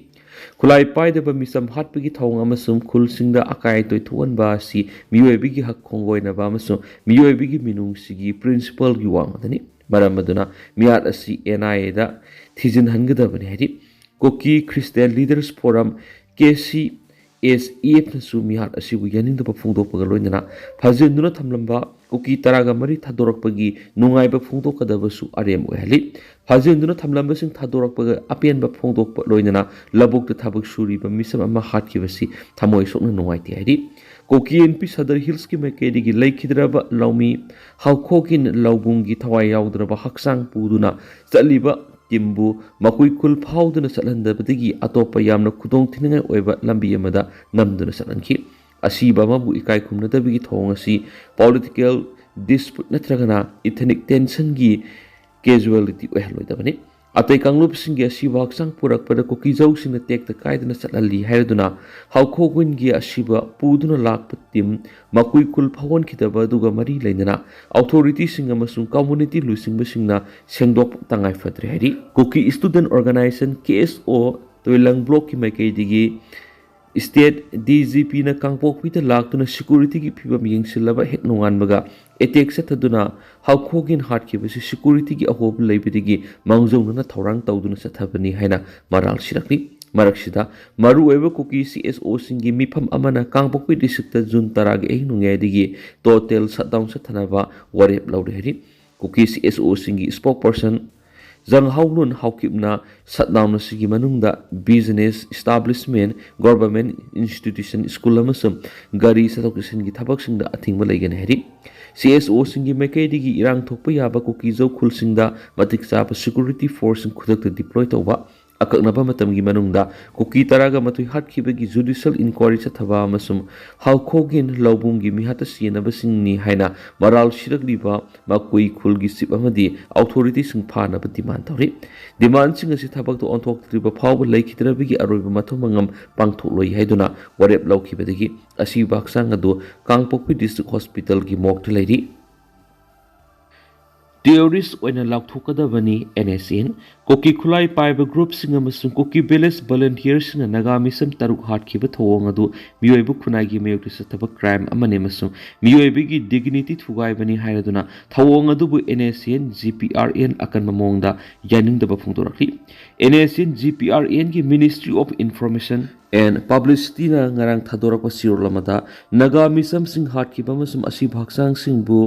ꯈꯨꯠꯂꯥꯏ ꯄꯥꯏꯗꯕ ꯃꯤꯆꯝ ꯍꯥꯠꯄꯒꯤ ꯊꯧꯑꯣꯡ ꯑꯃꯁꯨꯡ ꯈꯨꯜꯁꯤꯡꯗ ꯑꯀꯥꯏ ꯑꯇꯣꯏ ꯊꯣꯛꯍꯟꯕ ꯑꯁꯤ ꯃꯤꯑꯣꯏꯕꯒꯤ ꯍꯛ ꯈꯣꯡꯒꯣꯏꯅꯕ ꯑꯃꯁꯨꯡ ꯃꯤꯑꯣꯏꯕꯒꯤ ꯃꯤꯅꯨꯡꯁꯤꯒꯤ ꯄ꯭ꯔꯤꯟꯁꯤꯄꯜꯒꯤ ꯋꯥꯡꯃꯗꯅꯤ꯫ ꯃꯔꯝ ꯑꯗꯨꯅ ꯃꯤꯍꯥꯠ ꯑꯁꯤ ꯑꯦꯟ ꯑꯥꯏ ꯑꯦꯗ ꯊꯤꯖꯤꯟꯍꯟꯒꯗꯕꯅꯤ ꯍꯥꯏꯔꯤ꯫ Kuki Christian leaders forum, K C S E ꯑꯦꯐꯅꯁꯨ ꯃꯤꯍꯥꯠ ꯑꯁꯤꯕꯨ ꯌꯥꯅꯤꯡꯗꯕ ꯐꯣꯡꯗꯣꯛꯄꯒ ꯂꯣꯏꯅꯅ ꯐꯥꯖꯤꯟꯗꯨꯅ ꯊꯝꯂꯝꯕ ꯀꯨꯀꯤ ꯇꯔꯥꯒ ꯃꯔꯤ ꯊꯥꯗꯣꯔꯛꯄꯒꯤ ꯅꯨꯡꯉꯥꯏꯕ ꯐꯣꯡꯗꯣꯛꯀꯗꯕꯁꯨ ꯑꯔꯦꯝ ꯑꯣꯏꯍꯜꯂꯤ꯫ ꯐꯥꯖꯤꯟꯗꯨꯅ ꯊꯝꯂꯝꯕꯁꯤꯡ ꯊꯥꯗꯣꯔꯛꯄꯒ ꯑꯄꯦꯟꯕ ꯐꯣꯡꯗꯣꯛꯄ ꯂꯣꯏꯅꯅ ꯂꯧꯕꯨꯛꯇ ꯊꯕꯛ ꯁꯨꯔꯤꯕ ꯃꯤꯁꯝ ꯑꯃ ꯍꯥꯠꯈꯤꯕꯁꯤ ꯊꯃꯣꯏ ꯁꯣꯛꯅ ꯅꯨꯡꯉꯥꯏꯇꯦ ꯍꯥꯏꯔꯤ꯫ ꯀꯨꯀꯤ ꯑꯦꯟ ꯄꯤ ꯁꯗꯔ ꯍꯤꯜꯁꯀꯤ ꯃꯥꯏꯀꯩꯗꯒꯤ ꯂꯩꯈꯤꯗ꯭ꯔꯕ ꯂꯧꯃꯤ ꯍꯥꯎꯈꯣꯒꯤꯟ ꯂꯧꯕꯨꯡꯒꯤ ꯊꯋꯥꯏ ꯌꯥꯎꯗ꯭ꯔꯕ ꯍꯛꯆꯥꯡ ꯄꯨꯗꯨꯅ ꯆꯠꯂꯤꯕ ꯇꯤꯝꯕꯨ ꯃꯀꯨꯏ ꯈꯨꯜ ꯐꯥꯎꯗꯨꯅ ꯆꯠꯍꯟꯗꯕꯗꯒꯤ ꯑꯇꯣꯞꯄ ꯌꯥꯝꯅ ꯈꯨꯗꯣꯡꯊꯤꯅꯤꯡꯉꯥꯏ ꯑꯣꯏꯕ ꯂꯝꯕꯤ ꯑꯃꯗ ꯅꯝꯗꯨꯅ ꯆꯠꯍꯟꯈꯤ꯫ ꯑꯁꯤꯕ ꯑꯃꯕꯨ ꯏꯀꯥꯏ ꯈꯨꯝꯅꯗꯕꯒꯤ ꯊꯧꯑꯣꯡ ꯑꯁꯤ ꯄꯣꯂꯤꯇꯤꯀꯦꯜ ꯗꯤꯁꯄ꯭ꯌꯨꯠ ꯅꯠꯇ꯭ꯔꯒꯅ ꯏꯊꯅꯤꯛ ꯇꯦꯟꯁꯟꯒꯤ ꯀꯦꯖꯨꯋꯦꯂꯤꯇꯤ ꯑꯣꯏꯍꯜꯂꯣꯏꯗꯕꯅꯤ꯫ ꯑꯇꯩ ꯀꯥꯡꯂꯨꯞꯁꯤꯡꯒꯤ ꯑꯁꯤꯕ ꯍꯛꯆꯥꯡ ꯄꯨꯔꯛꯄꯗ ꯀꯨꯀꯤꯖꯧꯁꯤꯡꯅ ꯇꯦꯛꯇ ꯀꯥꯏꯗꯅ ꯆꯠꯍꯜꯂꯤ ꯍꯥꯏꯔꯗꯨꯅ ꯍꯥꯎꯈꯣꯒꯨꯟꯒꯤ ꯑꯁꯤꯕ ꯄꯨꯗꯨꯅ ꯂꯥꯛꯄ ꯇꯤꯝ ꯃꯀꯨꯏ ꯈꯨꯜ ꯐꯥꯎꯍꯟꯈꯤꯗꯕ ꯑꯗꯨꯒ ꯃꯔꯤ ꯂꯩꯅꯅ ꯑꯣꯊꯣꯔꯤꯇꯤꯁꯤꯡ ꯑꯃꯁꯨꯡ ꯀꯝꯃꯨꯅꯤꯇꯤ ꯂꯨꯆꯤꯡꯕꯁꯤꯡꯅ ꯁꯦꯡꯗꯣꯛꯄ ꯇꯉꯥꯏ ꯐꯗ꯭ꯔꯦ ꯍꯥꯏꯔꯤ꯫ ꯀꯨꯀꯤ ꯁ꯭ꯇꯨꯗꯦꯟꯠ ꯑꯣꯔꯒꯅꯥꯏꯖꯦꯁꯟ, ꯀꯦ ꯑꯦꯁ ꯑꯣ, ꯇꯣꯏꯂꯪ ꯕ꯭ꯂꯣꯛꯀꯤ ꯃꯥꯏꯀꯩꯗꯒꯤ ꯁ꯭ꯇꯦꯠ ꯗꯤ ꯖꯤ ꯄꯤꯅ ꯀꯥꯡꯄꯣꯛꯄꯤꯗ ꯂꯥꯛꯇꯨꯅ ꯁꯦꯀ꯭ꯌꯨꯔꯤꯇꯤꯒꯤ ꯐꯤꯕꯝ ꯌꯦꯡꯁꯤꯜꯂꯕ ꯍꯦꯛ ꯅꯣꯡꯉꯥꯟꯕꯒ ꯑꯦꯇꯦꯛ ꯆꯠꯊꯗꯨꯅ ꯍꯥꯎꯈꯣꯒꯤꯟ ꯍꯥꯠꯈꯤꯕꯁꯤ ꯁꯦꯀ꯭ꯌꯨꯔꯤꯇꯤꯒꯤ ꯑꯍꯣꯕ ꯂꯩꯕꯗꯒꯤ ꯃꯥꯡꯖꯧꯅꯅ ꯊꯧꯔꯥꯡ ꯇꯧꯗꯨꯅ ꯆꯠꯊꯕꯅꯤ ꯍꯥꯏꯅ ꯃꯔꯥꯜ ꯁꯤꯔꯛꯂꯤ꯫ ꯃꯔꯛꯁꯤꯗ ꯃꯔꯨꯑꯣꯏꯕ ꯀꯨꯀꯤ ꯁꯤ ꯑꯦꯁ ꯑꯣꯁꯤꯡꯒꯤ ꯃꯤꯐꯝ ꯑꯃꯅ ꯀꯥꯡꯄꯣꯛꯄꯤ ꯗꯤꯁꯇ꯭ꯔꯤꯛꯇ ꯖꯨꯟ ꯇꯔꯥꯒꯤ ꯑꯍꯤꯡ ꯅꯣꯡꯌꯥꯏꯗꯒꯤ ꯇꯣꯇꯦꯜ ꯁꯠꯗꯥꯎꯟ ꯆꯠꯊꯅꯕ ꯋꯥꯔꯦꯞ ꯂꯧꯔꯦ ꯍꯥꯏꯔꯤ꯫ ꯀꯨꯀꯤ ꯁꯤ ꯑꯦꯁ ꯑꯣꯁꯤꯡꯒꯤ ꯁ꯭ꯄꯣꯛꯄꯔꯁꯟ ꯖꯪꯍꯥꯎꯂꯨꯟ ꯍꯥꯎꯀꯤꯞꯅ ꯁꯠꯗꯥꯎꯟ ꯑꯁꯤꯒꯤ ꯃꯅꯨꯡꯗ business establishment, government institution, school ꯑꯃꯁꯨꯡ ꯒꯥꯔꯤ ꯆꯠꯊꯣꯛ ꯆꯠꯁꯤꯟꯒꯤ ꯊꯕꯛꯁꯤꯡꯗ ꯑꯊꯤꯡꯕ ꯂꯩꯒꯅꯤ ꯍꯥꯏꯔꯤ꯫ ꯁꯤ ꯑꯦꯁ ꯑꯣꯁꯤꯡꯒꯤ ꯃꯥꯏꯀꯩꯗꯒꯤ ꯏꯔꯥꯡ ꯊꯣꯛꯄ ꯌꯥꯕ ꯀꯨꯀꯤꯖꯧ ꯈꯨꯜꯁꯤꯡꯗ ꯃꯇꯤꯛ ꯆꯥꯕ ꯁꯦꯀ꯭ꯌꯨꯔꯤꯇꯤ ꯐꯣꯔꯁꯁꯤꯡ ꯈꯨꯗꯛꯇ ꯗꯤꯄ꯭ꯂꯣꯏ ꯇꯧꯕ, ꯑꯀꯛꯅꯕ ꯃꯇꯝꯒꯤ ꯃꯅꯨꯡꯗ ꯀꯨꯀꯤ ꯇꯔꯥꯒ ꯃꯥꯊꯣꯏ ꯍꯥꯠꯈꯤꯕꯒꯤ judicial inquiry ꯆꯠꯊꯕ ꯑꯃꯁꯨꯡ ꯍꯥꯎꯈꯣꯒꯤꯟ ꯂꯧꯕꯨꯡꯒꯤ ꯃꯤꯍꯥꯠꯇ ꯁꯤꯖꯤꯟꯅꯕꯁꯤꯡꯅꯤ ꯍꯥꯏꯅ ꯃꯔꯥꯜ ꯁꯤꯔꯛꯂꯤꯕ ꯃꯀꯨꯏ ꯈꯨꯜꯒꯤ ꯆꯤꯞ ꯑꯃꯗꯤ ꯑꯣꯊꯣꯔꯤꯇꯤꯁꯤꯡ ꯐꯥꯅꯕ ꯗꯤꯃꯥꯟ ꯇꯧꯔꯤ꯫ ꯗꯤꯃꯥꯟꯁꯤꯡ ꯑꯁꯤ ꯊꯕꯛꯇ ꯑꯣꯟꯊꯣꯛꯇ꯭ꯔꯤꯕ ꯐꯥꯎꯕ ꯂꯩꯈꯤꯗ꯭ꯔꯕꯒꯤ ꯑꯔꯣꯏꯕ ꯃꯊꯧ ꯃꯉꯝ ꯄꯥꯡꯊꯣꯛꯂꯣꯏ ꯍꯥꯏꯗꯨꯅ ꯋꯥꯔꯦꯞ ꯂꯧꯈꯤꯕꯗꯒꯤ ꯑꯁꯤꯕ ꯍꯛꯆꯥꯡ ꯑꯗꯨ ꯀꯥꯡꯄꯣꯛꯄꯤ ꯗꯤꯁꯇ꯭ꯔꯤꯛ ꯍꯣꯁꯄꯤꯇꯥꯜꯒꯤ ꯃꯣꯔꯒꯇ ꯂꯩꯔꯤ꯫ ꯇꯦꯔꯣꯔꯤꯁ ꯑꯣꯏꯅ ꯂꯥꯎꯊꯣꯛꯀꯗꯕꯅꯤ ꯑꯦꯟ ꯑꯦꯁ ꯑꯦꯟ꯫ ꯀꯨꯀꯤ ꯈꯨꯠꯂꯥꯏ ꯄꯥꯏꯕ ꯒ꯭ꯔꯨꯞꯁꯤꯡ ꯑꯃꯁꯨꯡ ꯀꯨꯀꯤ ꯚꯤꯂꯦꯖ ꯚꯣꯂꯨꯟꯇꯤꯌꯔꯁꯤꯡꯅ ꯅꯥꯒꯥ ꯃꯤꯁꯝ ꯇꯔꯨꯛ ꯍꯥꯠꯈꯤꯕ ꯊꯧꯑꯣꯡ ꯑꯗꯨ ꯃꯤꯑꯣꯏꯕ ꯈꯨꯟꯅꯥꯏꯒꯤ ꯃꯥꯌꯣꯛꯇ ꯆꯠꯊꯕ ꯀ꯭ꯔꯥꯏꯝ ꯑꯃꯅꯤ ꯑꯃꯁꯨꯡ ꯃꯤꯑꯣꯏꯕꯒꯤ ꯗꯤꯒꯅꯤꯇꯤ ꯊꯨꯒꯥꯏꯕꯅꯤ ꯍꯥꯏꯔꯗꯨꯅ ꯊꯧꯑꯣꯡ ꯑꯗꯨꯕꯨ N S N G P R N ꯑꯀꯟꯕ ꯃꯑꯣꯡꯗ ꯌꯥꯅꯤꯡꯗꯕ ꯐꯣꯡꯗꯣꯔꯛꯂꯤ꯫ N S N G P R ꯑꯦꯟꯒꯤ Ministry of Information and Publicityꯅ ꯉꯔꯥꯡ ꯊꯥꯗꯣꯔꯛꯄ ꯆꯦꯔꯣꯜ ꯑꯃꯗ ꯅꯥꯒꯥ ꯃꯤꯁꯝꯁꯤꯡ ꯍꯥꯠꯈꯤꯕ ꯑꯃꯁꯨꯡ ꯑꯁꯤꯕ ꯍꯛꯆꯥꯡꯁꯤꯡꯕꯨ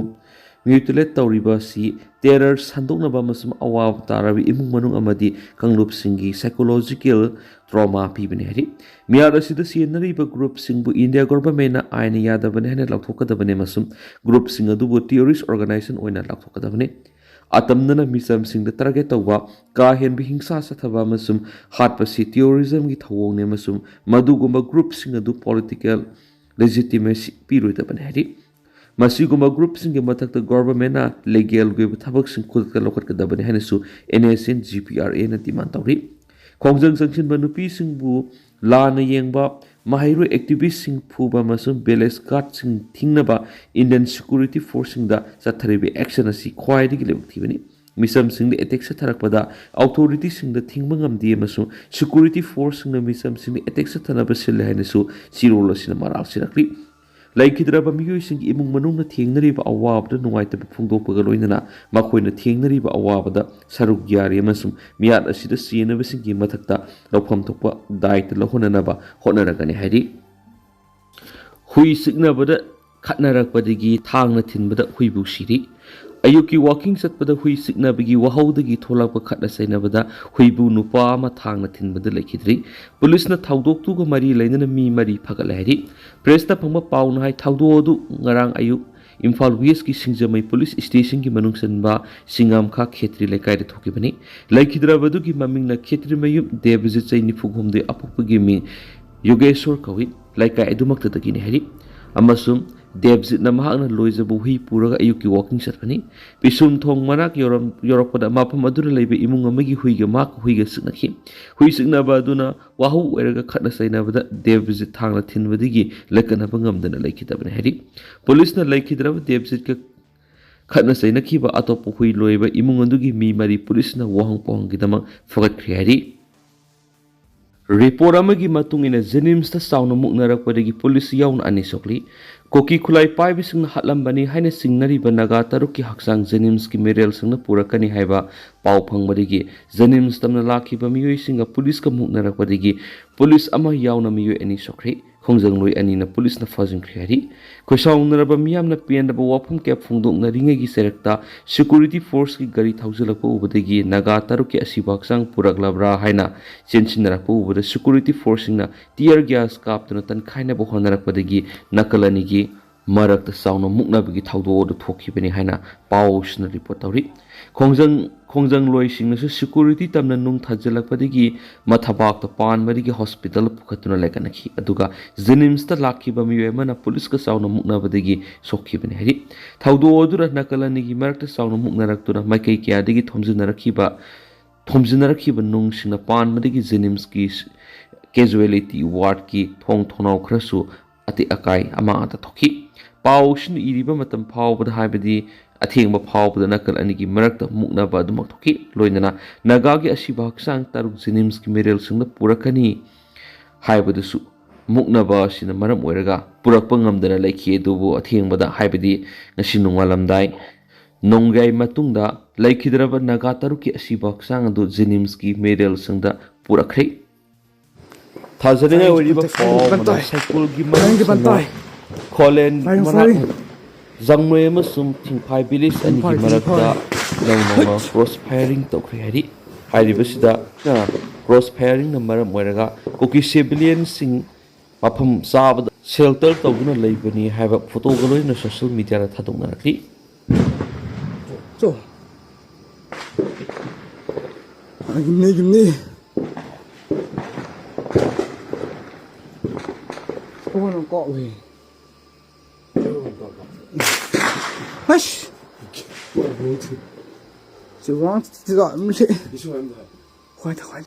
mutilate ꯇꯧꯔꯤꯕ ꯑꯁꯤ ꯇꯦꯔꯔ ꯁꯟꯗꯣꯛꯅꯕ ꯑꯃꯁꯨꯡ ꯑꯋꯥꯕ ꯇꯥꯔꯕ ꯏꯃꯨꯡ ꯃꯅꯨꯡ ꯑꯃꯗꯤ ꯀꯥꯡꯂꯨꯞꯁꯤꯡꯒꯤ psychological trauma ꯄꯤꯕꯅꯤ ꯍꯥꯏꯔꯤ꯫ ꯃꯤꯍꯥꯠ ꯑꯁꯤꯗ ꯁꯤꯖꯤꯟꯅꯔꯤꯕ ꯒ꯭ꯔꯨꯞꯁꯤꯡꯕꯨ ꯏꯟꯗꯤꯌꯥ ꯒꯣꯚꯔꯟꯃꯦꯟꯠꯅ ꯑꯥꯏꯟꯅ ꯌꯥꯗꯕꯅꯤ ꯍꯥꯏꯅ ꯂꯥꯎꯊꯣꯛꯀꯗꯕꯅꯤ ꯑꯃꯁꯨꯡ ꯒ꯭ꯔꯨꯞꯁꯤꯡ ꯑꯗꯨꯕꯨ terrorist organisation ꯑꯣꯏꯅ ꯂꯥꯎꯊꯣꯛꯀꯗꯕꯅꯤ꯫ ꯑꯇꯝꯅꯅ ꯃꯤꯆꯝꯁꯤꯡꯗ target ꯇꯧꯕ, ꯀꯥ ꯍꯦꯟꯕ ꯍꯤꯡꯁꯥ ꯆꯠꯊꯕ ꯑꯃꯁꯨꯡ ꯍꯥꯠꯄꯁꯤ terrorismꯒꯤ ꯊꯧꯑꯣꯡꯅꯤ ꯑꯃꯁꯨꯡ ꯃꯗꯨꯒꯨꯝꯕ ꯒ꯭ꯔꯨꯞꯁꯤꯡ ꯑꯗꯨ political legitimacy ꯄꯤꯔꯣꯏꯗꯕꯅꯤ ꯍꯥꯏꯔꯤ꯫ ꯃꯁꯤꯒꯨꯝꯕ ꯒ꯭ꯔꯨꯞꯁꯤꯡꯒꯤ ꯃꯊꯛꯇ ꯒꯣꯚꯔꯟꯃꯦꯟꯠꯅ ꯂꯤꯒꯦꯜꯒꯤ ꯑꯣꯏꯕ ꯊꯕꯛꯁꯤꯡ ꯈꯨꯗꯛꯇ ꯂꯧꯈꯠꯀꯗꯕꯅꯤ ꯍꯥꯏꯅꯁꯨ N S N G P R ꯑꯦꯅ ꯗꯤꯃꯥꯟ ꯇꯧꯔꯤ꯫ ꯈꯣꯡꯖꯪ ꯆꯪꯁꯤꯟꯕ ꯅꯨꯄꯤꯁꯤꯡꯕꯨ ꯂꯥꯟꯅ ꯌꯦꯡꯕ, ꯃꯍꯩꯔꯣꯏ activistꯁꯤꯡ ꯐꯨꯕ ꯑꯃꯁꯨꯡ ꯚꯤꯂꯦꯖ ꯒꯥꯔꯗꯁꯤꯡ ꯊꯤꯡꯅꯕ ꯏꯟꯗꯤꯌꯟ ꯁꯦꯀ꯭ꯌꯨꯔꯤꯇꯤ ꯐꯣꯔꯁꯁꯤꯡꯗ ꯆꯠꯊꯔꯤꯕ action ꯑꯁꯤ ꯈ꯭ꯋꯥꯏꯗꯒꯤ ꯂꯥꯏꯕꯛ ꯊꯤꯕꯅꯤ꯫ ꯃꯤꯆꯝꯁꯤꯡꯗ attack ꯆꯠꯊꯔꯛꯄꯗ ꯑꯣꯊꯣꯔꯤꯇꯤꯁꯤꯡꯗ ꯊꯤꯡꯕ ꯉꯝꯗꯦ ꯑꯃꯁꯨꯡ ꯁꯦꯀ꯭ꯌꯨꯔꯤꯇꯤ ꯐꯣꯔꯁꯁꯤꯡꯅ ꯃꯤꯆꯝꯁꯤꯡꯗ attack ꯆꯠꯊꯅꯕ ꯁꯤꯜꯂꯦ ꯍꯥꯏꯅꯁꯨ ꯆꯦꯔꯣꯜ ꯑꯁꯤꯅ ꯃꯔꯥꯜ ꯁꯤꯔꯛꯂꯤ꯫ ꯂꯩꯈꯤꯗ꯭ꯔꯕ ꯃꯤꯑꯣꯏꯁꯤꯡꯒꯤ ꯏꯃꯨꯡ ꯃꯅꯨꯡꯅ ꯊꯦꯡꯅꯔꯤꯕ ꯑꯋꯥꯕꯗ ꯅꯨꯡꯉꯥꯏꯇꯕ ꯐꯣꯡꯗꯣꯛꯄꯒ ꯂꯣꯏꯅꯅ ꯃꯈꯣꯏꯅ ꯊꯦꯡꯅꯔꯤꯕ ꯑꯋꯥꯕꯗ ꯁꯔꯨꯛ ꯌꯥꯔꯤ ꯑꯃꯁꯨꯡ ꯃꯤꯍꯥꯠ ꯑꯁꯤꯗ ꯁꯤꯖꯤꯟꯅꯕꯁꯤꯡꯒꯤ ꯃꯊꯛꯇ ꯂꯧꯐꯝ ꯊꯣꯛꯄ ꯗꯥꯏꯇ ꯂꯧꯍꯟꯅꯅꯕ ꯍꯣꯠꯅꯔꯒꯅꯤ ꯍꯥꯏꯔꯤ꯫ ꯍꯨꯏ ꯆꯤꯛꯅꯕꯗ ꯈꯠꯅꯔꯛꯄꯗꯒꯤ ꯊꯥꯡꯅ ꯊꯤꯟꯕꯗ ꯍꯨꯏꯕꯨ ꯁꯤꯔꯤ꯫ ꯑꯌꯨꯛꯀꯤ walking ꯆꯠꯄꯗ ꯍꯨꯏ ꯆꯤꯛꯅꯕꯒꯤ ꯋꯥꯍꯧꯗꯒꯤ ꯊꯣꯛꯂꯛꯄ ꯈꯠꯅ ꯆꯩꯅꯕꯗ ꯍꯨꯏꯕꯨ ꯅꯨꯄꯥ ꯑꯃ ꯊꯥꯡꯅ ꯊꯤꯟꯕꯗ ꯂꯩꯈꯤꯗ꯭ꯔꯤ꯫ ꯄꯨꯂꯤꯁꯅ ꯊꯧꯗꯣꯛꯇꯨꯒ ꯃꯔꯤ ꯂꯩꯅꯅ ꯃꯤ ꯃꯔꯤ ꯐꯒꯠꯂꯦ ꯍꯥꯏꯔꯤ꯫ ꯄ꯭ꯔꯦꯁꯇ ꯐꯪꯕ ꯄꯥꯎꯅ ꯍꯥꯏ, ꯊꯧꯗꯣꯛ ꯑꯗꯨ ꯉꯔꯥꯡ ꯑꯌꯨꯛ ꯏꯝꯐꯥꯜ ꯋꯦꯁꯀꯤ ꯁꯤꯡꯖꯃꯩ ꯄꯨꯂꯤꯁ ꯁ꯭ꯇꯦꯁꯟꯒꯤ ꯃꯅꯨꯡ ꯆꯟꯕ ꯁꯤꯡꯉꯥꯝꯈꯥ ꯈꯦꯇ꯭ꯔꯤ ꯂꯩꯀꯥꯏꯗ ꯊꯣꯛꯈꯤꯕꯅꯤ꯫ ꯂꯩꯈꯤꯗ꯭ꯔꯕ ꯑꯗꯨꯒꯤ ꯃꯃꯤꯡꯅ ꯈꯦꯇ꯭ꯔꯤꯃꯌꯨꯝ ꯗꯦꯕꯖꯤꯠ, ꯆꯍꯤ ꯅꯤꯐꯨ ꯍꯨꯝꯗꯣꯏ, ꯑꯄꯣꯛꯄꯒꯤ ꯃꯤꯡ ꯌꯣꯒꯦꯁꯣꯔ ꯀꯧꯏ꯫ ꯂꯩꯀꯥꯏ ꯑꯗꯨꯃꯛꯇꯗꯒꯤꯅꯤ ꯍꯥꯏꯔꯤ꯫ ꯑꯃꯁꯨꯡ ꯗꯦꯕꯖꯤꯠꯅ ꯃꯍꯥꯛꯅ ꯂꯣꯏꯖꯕ ꯍꯨꯏ ꯄꯨꯔꯒ ꯑꯌꯨꯛꯀꯤ ꯋꯥꯀꯤꯡ ꯆꯠꯄꯅꯤ꯫ ꯄꯤꯁꯨꯝ ꯊꯣꯡ ꯃꯅꯥꯛ ꯌꯧꯔꯝ-, ꯌꯧꯔꯛꯄꯗ ꯃꯐꯝ ꯑꯗꯨꯗ ꯂꯩꯕ ꯏꯃꯨꯡ ꯑꯃꯒꯤ ꯍꯨꯏꯒ ꯃꯍꯥꯛꯀ ꯍꯨꯏꯒ ꯆꯤꯛꯅꯈꯤ꯫ ꯍꯨꯏ ꯆꯤꯛꯅꯕ ꯑꯗꯨꯅ ꯋꯥꯍꯧ ꯑꯣꯏꯔꯒ ꯈꯠꯅ ꯆꯩꯅꯕꯗ ꯗꯦꯕꯖꯤꯠ ꯊꯥꯡꯅ ꯊꯤꯟꯕꯗꯒꯤ ꯂꯦꯀꯠꯅꯕ ꯉꯝꯗꯅ ꯂꯩꯈꯤꯗꯕꯅꯤ ꯍꯥꯏꯔꯤ꯫ ꯄꯨꯂꯤꯁꯅ ꯂꯩꯈꯤꯗ꯭ꯔꯕ ꯗꯦꯕꯖꯤꯠꯀ ꯈꯠꯅ ꯆꯩꯅꯈꯤꯕ ꯑꯇꯣꯞꯄ ꯍꯨꯏ ꯂꯣꯏꯕ ꯏꯃꯨꯡ ꯑꯗꯨꯒꯤ ꯃꯤ ꯃꯔꯤ ꯄꯨꯂꯤꯁꯅ ꯋꯥꯍꯪ ꯄꯥꯎꯍꯪꯒꯤꯗꯃꯛ ꯐꯒꯠꯈ꯭ꯔꯦ ꯍꯥꯏꯔꯤ꯫ ꯔꯤꯄꯣꯔꯠ ꯑꯃꯒꯤ ꯃꯇꯨꯡ ꯏꯟꯅ, ꯖꯦꯅꯤꯝꯁꯇ ꯆꯥꯎꯅ ꯃꯨꯛꯅꯔꯛꯄꯗꯒꯤ ꯄꯨꯂꯤꯁ ꯌꯥꯎꯅ ꯑꯅꯤ ꯁꯣꯛꯂꯤ꯫ ꯀꯨꯀꯤ ꯈꯨꯠꯂꯥꯏ ꯄꯥꯏꯕꯁꯤꯡꯅ ꯍꯥꯠꯂꯝꯕꯅꯤ ꯍꯥꯏꯅ ꯆꯤꯡꯅꯔꯤꯕ ꯅꯥꯒꯥ ꯇꯔꯨꯛꯀꯤ ꯍꯛꯆꯥꯡ ꯖꯦꯅꯤꯝꯁꯀꯤ ꯃꯦꯔꯦꯜꯁꯤꯡꯅ ꯄꯨꯔꯛꯀꯅꯤ ꯍꯥꯏꯕ ꯄꯥꯎ ꯐꯪꯕꯗꯒꯤ ꯖꯦꯅꯤꯝꯁ ꯇꯝꯅ ꯂꯥꯛꯈꯤꯕ ꯃꯤꯑꯣꯏꯁꯤꯡꯒ ꯄꯨꯂꯤꯁꯀ ꯃꯨꯛꯅꯔꯛꯄꯗꯒꯤ ꯄꯨꯂꯤꯁ ꯑꯃ ꯌꯥꯎꯅ ꯃꯤꯑꯣꯏ ꯑꯅꯤ ꯁꯣꯛꯈ꯭ꯔꯦ꯫ ꯈꯣꯡꯖꯪꯂꯣꯏ ꯑꯅꯤꯅ ꯄꯨꯂꯤꯁꯅ ꯐꯥꯖꯤꯟꯈ꯭ꯔꯦ ꯍꯥꯏꯔꯤ꯫ ꯈꯣꯏꯁꯥꯎꯅꯔꯕ ꯃꯤꯌꯥꯝꯅ ꯄꯦꯟꯗꯕ ꯋꯥꯐꯝ ꯀꯌꯥ ꯐꯣꯡꯗꯣꯛꯅꯔꯤꯉꯩꯒꯤ ꯆꯩꯔꯛꯇ ꯁꯦꯀ꯭ꯌꯨꯔꯤꯇꯤ ꯐꯣꯔꯁꯀꯤ ꯒꯥꯔꯤ ꯊꯧꯖꯤꯜꯂꯛꯄ ꯎꯕꯗꯒꯤ ꯅꯥꯒꯥ ꯇꯔꯨꯛꯀꯤ ꯑꯁꯤꯕ ꯍꯛꯆꯥꯡ ꯄꯨꯔꯛꯂꯕ꯭ꯔꯥ ꯍꯥꯏꯅ ꯆꯦꯟꯁꯤꯟꯅꯔꯛꯄ ꯎꯕꯗ ꯁꯦꯀ꯭ꯌꯨꯔꯤꯇꯤ ꯐꯣꯔꯁꯁꯤꯡꯅ ꯇꯤꯌꯔ ꯒ꯭ꯌꯥꯁ ꯀꯥꯞꯇꯨꯅ ꯇꯟꯈꯥꯏꯅꯕ ꯍꯣꯠꯅꯔꯛꯄꯗꯒꯤ ꯅꯥꯀꯜ ꯑꯅꯤꯒꯤ ꯃꯔꯛꯇ ꯆꯥꯎꯅ ꯃꯨꯛꯅꯕꯒꯤ ꯊꯧꯗꯣꯛ ꯑꯗꯨ ꯊꯣꯛꯈꯤꯕꯅꯤ ꯍꯥꯏꯅ ꯄꯥꯎꯁꯤꯅ ꯔꯤꯄꯣꯔꯠ ꯇꯧꯔꯤ꯫ ꯈꯣꯡꯖꯪ-, ꯈꯣꯡꯖꯪꯂꯣꯏꯁꯤꯡꯅꯁꯨ ꯁꯦꯀ꯭ꯌꯨꯔꯤꯇꯤ ꯇꯝꯅ ꯅꯨꯡ ꯊꯥꯖꯤꯜꯂꯛꯄꯗꯒꯤ ꯃꯊꯕꯥꯛꯇ ꯄꯥꯟꯕꯗꯒꯤ ꯍꯣꯁꯄꯤꯇꯥꯜ ꯄꯨꯈꯠꯇꯨꯅ ꯂꯩꯀꯠꯅꯈꯤ꯫ ꯑꯗꯨꯒ ꯖꯦꯅꯤꯝꯁꯇ ꯂꯥꯛꯈꯤꯕ ꯃꯤꯑꯣꯏ ꯑꯃꯅ ꯄꯨꯂꯤꯁꯀ ꯆꯥꯎꯅ ꯃꯨꯛꯅꯕꯗꯒꯤ ꯁꯣꯛꯈꯤꯕꯅꯤ ꯍꯥꯏꯔꯤ꯫ ꯊꯧꯗꯣꯛ ꯑꯗꯨꯗ ꯅꯥꯀꯜ ꯑꯅꯤꯒꯤ ꯃꯔꯛꯇ ꯆꯥꯎꯅ ꯃꯨꯛꯅꯔꯛꯇꯨꯅ ꯃꯥꯏꯀꯩ ꯀꯌꯥꯗꯒꯤ ꯊꯣꯝꯖꯤꯟꯅꯔꯛꯈꯤꯕ, ꯊꯣꯝꯖꯤꯟꯅꯔꯛꯈꯤꯕ ꯅꯨꯡꯁꯤꯡꯅ ꯄꯥꯟꯕꯗꯒꯤ ꯖꯦꯅꯤꯝꯁꯀꯤ ꯀꯦꯖꯨꯋꯦꯂꯤꯇꯤ ꯋꯥꯔꯗꯀꯤ ꯊꯣꯡ ꯊꯣꯡꯅꯥꯎ ꯈꯔꯁꯨ ꯑꯇꯦꯛ ꯑꯀꯥꯏ ꯑꯃꯥꯡ ꯑꯇꯥ ꯊꯣꯛꯈꯤ꯫ ꯄꯥꯎꯁꯤꯡ ꯏꯔꯤꯕ ꯃꯇꯝ ꯐꯥꯎꯕꯗ, ꯍꯥꯏꯕꯗꯤ ꯑꯊꯦꯡꯕ ꯐꯥꯎꯕꯗ, ꯅꯥꯀꯜ ꯑꯅꯤꯒꯤ ꯃꯔꯛꯇ ꯃꯨꯛꯅꯕ ꯑꯗꯨꯃꯛ ꯊꯣꯛꯈꯤ꯫ ꯂꯣꯏꯅꯅ ꯅꯥꯒꯥꯒꯤ ꯑꯁꯤꯕ ꯍꯛꯆꯥꯡ ꯇꯔꯨꯛ ꯖꯦꯅꯤꯝꯁꯀꯤ ꯃꯦꯔꯦꯜꯁꯤꯡꯗ ꯄꯨꯔꯛꯀꯅꯤ ꯍꯥꯏꯕꯗꯨꯁꯨ ꯃꯨꯛꯅꯕ ꯑꯁꯤꯅ ꯃꯔꯝ ꯑꯣꯏꯔꯒ ꯄꯨꯔꯛꯄ ꯉꯝꯗꯅ ꯂꯩꯈꯤ꯫ ꯑꯗꯨꯕꯨ ꯑꯊꯦꯡꯕꯗ, ꯍꯥꯏꯕꯗꯤ ꯉꯁꯤ ꯅꯣꯡꯉꯥꯜꯂꯝꯗꯥꯏ ꯅꯣꯡꯌꯥꯏ ꯃꯇꯨꯡꯗ, ꯂꯩꯈꯤꯗ꯭ꯔꯕ ꯅꯥꯒꯥ ꯇꯔꯨꯛꯀꯤ ꯑꯁꯤꯕ ꯍꯛꯆꯥꯡ ꯑꯗꯨ ꯖꯦꯅꯤꯝꯁꯀꯤ ꯃꯦꯔꯦꯜꯁꯤꯡꯗ ꯄꯨꯔꯛꯈ꯭ꯔꯦ꯫ ꯊꯥꯖꯅꯤꯡꯉꯥꯏ ꯑꯣꯏꯔꯤꯕ ꯄꯥꯎ ꯑꯃꯅ ꯁꯥꯏꯀꯨꯜꯒꯤ ꯃꯅꯨꯡ ꯆꯟꯕ ꯈꯣꯂꯦꯟ ꯃꯅꯥꯛ ꯖꯪꯅꯣꯏ ꯑꯃꯁꯨꯡ ꯊꯤꯡꯐꯥꯏ ꯚꯤꯂꯦꯖ ꯑꯅꯤꯒꯤ ꯃꯔꯛꯇ ꯅꯧꯅ ꯀ꯭ꯔꯣꯁ ꯐꯥꯌꯔꯤꯡ ꯇꯧꯈ꯭ꯔꯦ ꯍꯥꯏꯔꯤ꯫ ꯍꯥꯏꯔꯤꯕꯁꯤꯗ ꯀ꯭ꯔꯣꯁ ꯐꯥꯌꯔꯤꯡꯅ ꯃꯔꯝ ꯑꯣꯏꯔꯒ ꯀꯨꯀꯤ ꯁꯤꯚꯤꯂꯤꯌꯟꯁꯤꯡ ꯃꯐꯝ ꯆꯥꯕꯗ ꯁꯦꯜꯇꯔ ꯇꯧꯗꯨꯅ ꯂꯩꯕꯅꯤ ꯍꯥꯏꯕ ꯐꯣꯇꯣꯒ ꯂꯣꯏꯅꯅ ꯁꯣꯁꯤꯌꯦꯜ ꯃꯤꯗꯤꯌꯥꯗ ꯊꯥꯗꯣꯛꯅꯔꯛꯂꯤ꯫ ꯆꯣ꯫ ꯒꯤꯝꯅꯤ, ꯒꯤꯝꯅꯤ꯫ ꯀꯣꯟꯅ ꯀꯣꯛꯎꯏ꯫ ꯍꯁ! ꯆꯨꯋꯥꯡ ꯆꯤꯒꯥ ꯑꯗꯨꯝ ꯂꯦ꯫ ꯍꯣꯏꯗ, ꯍꯣꯏꯗ꯫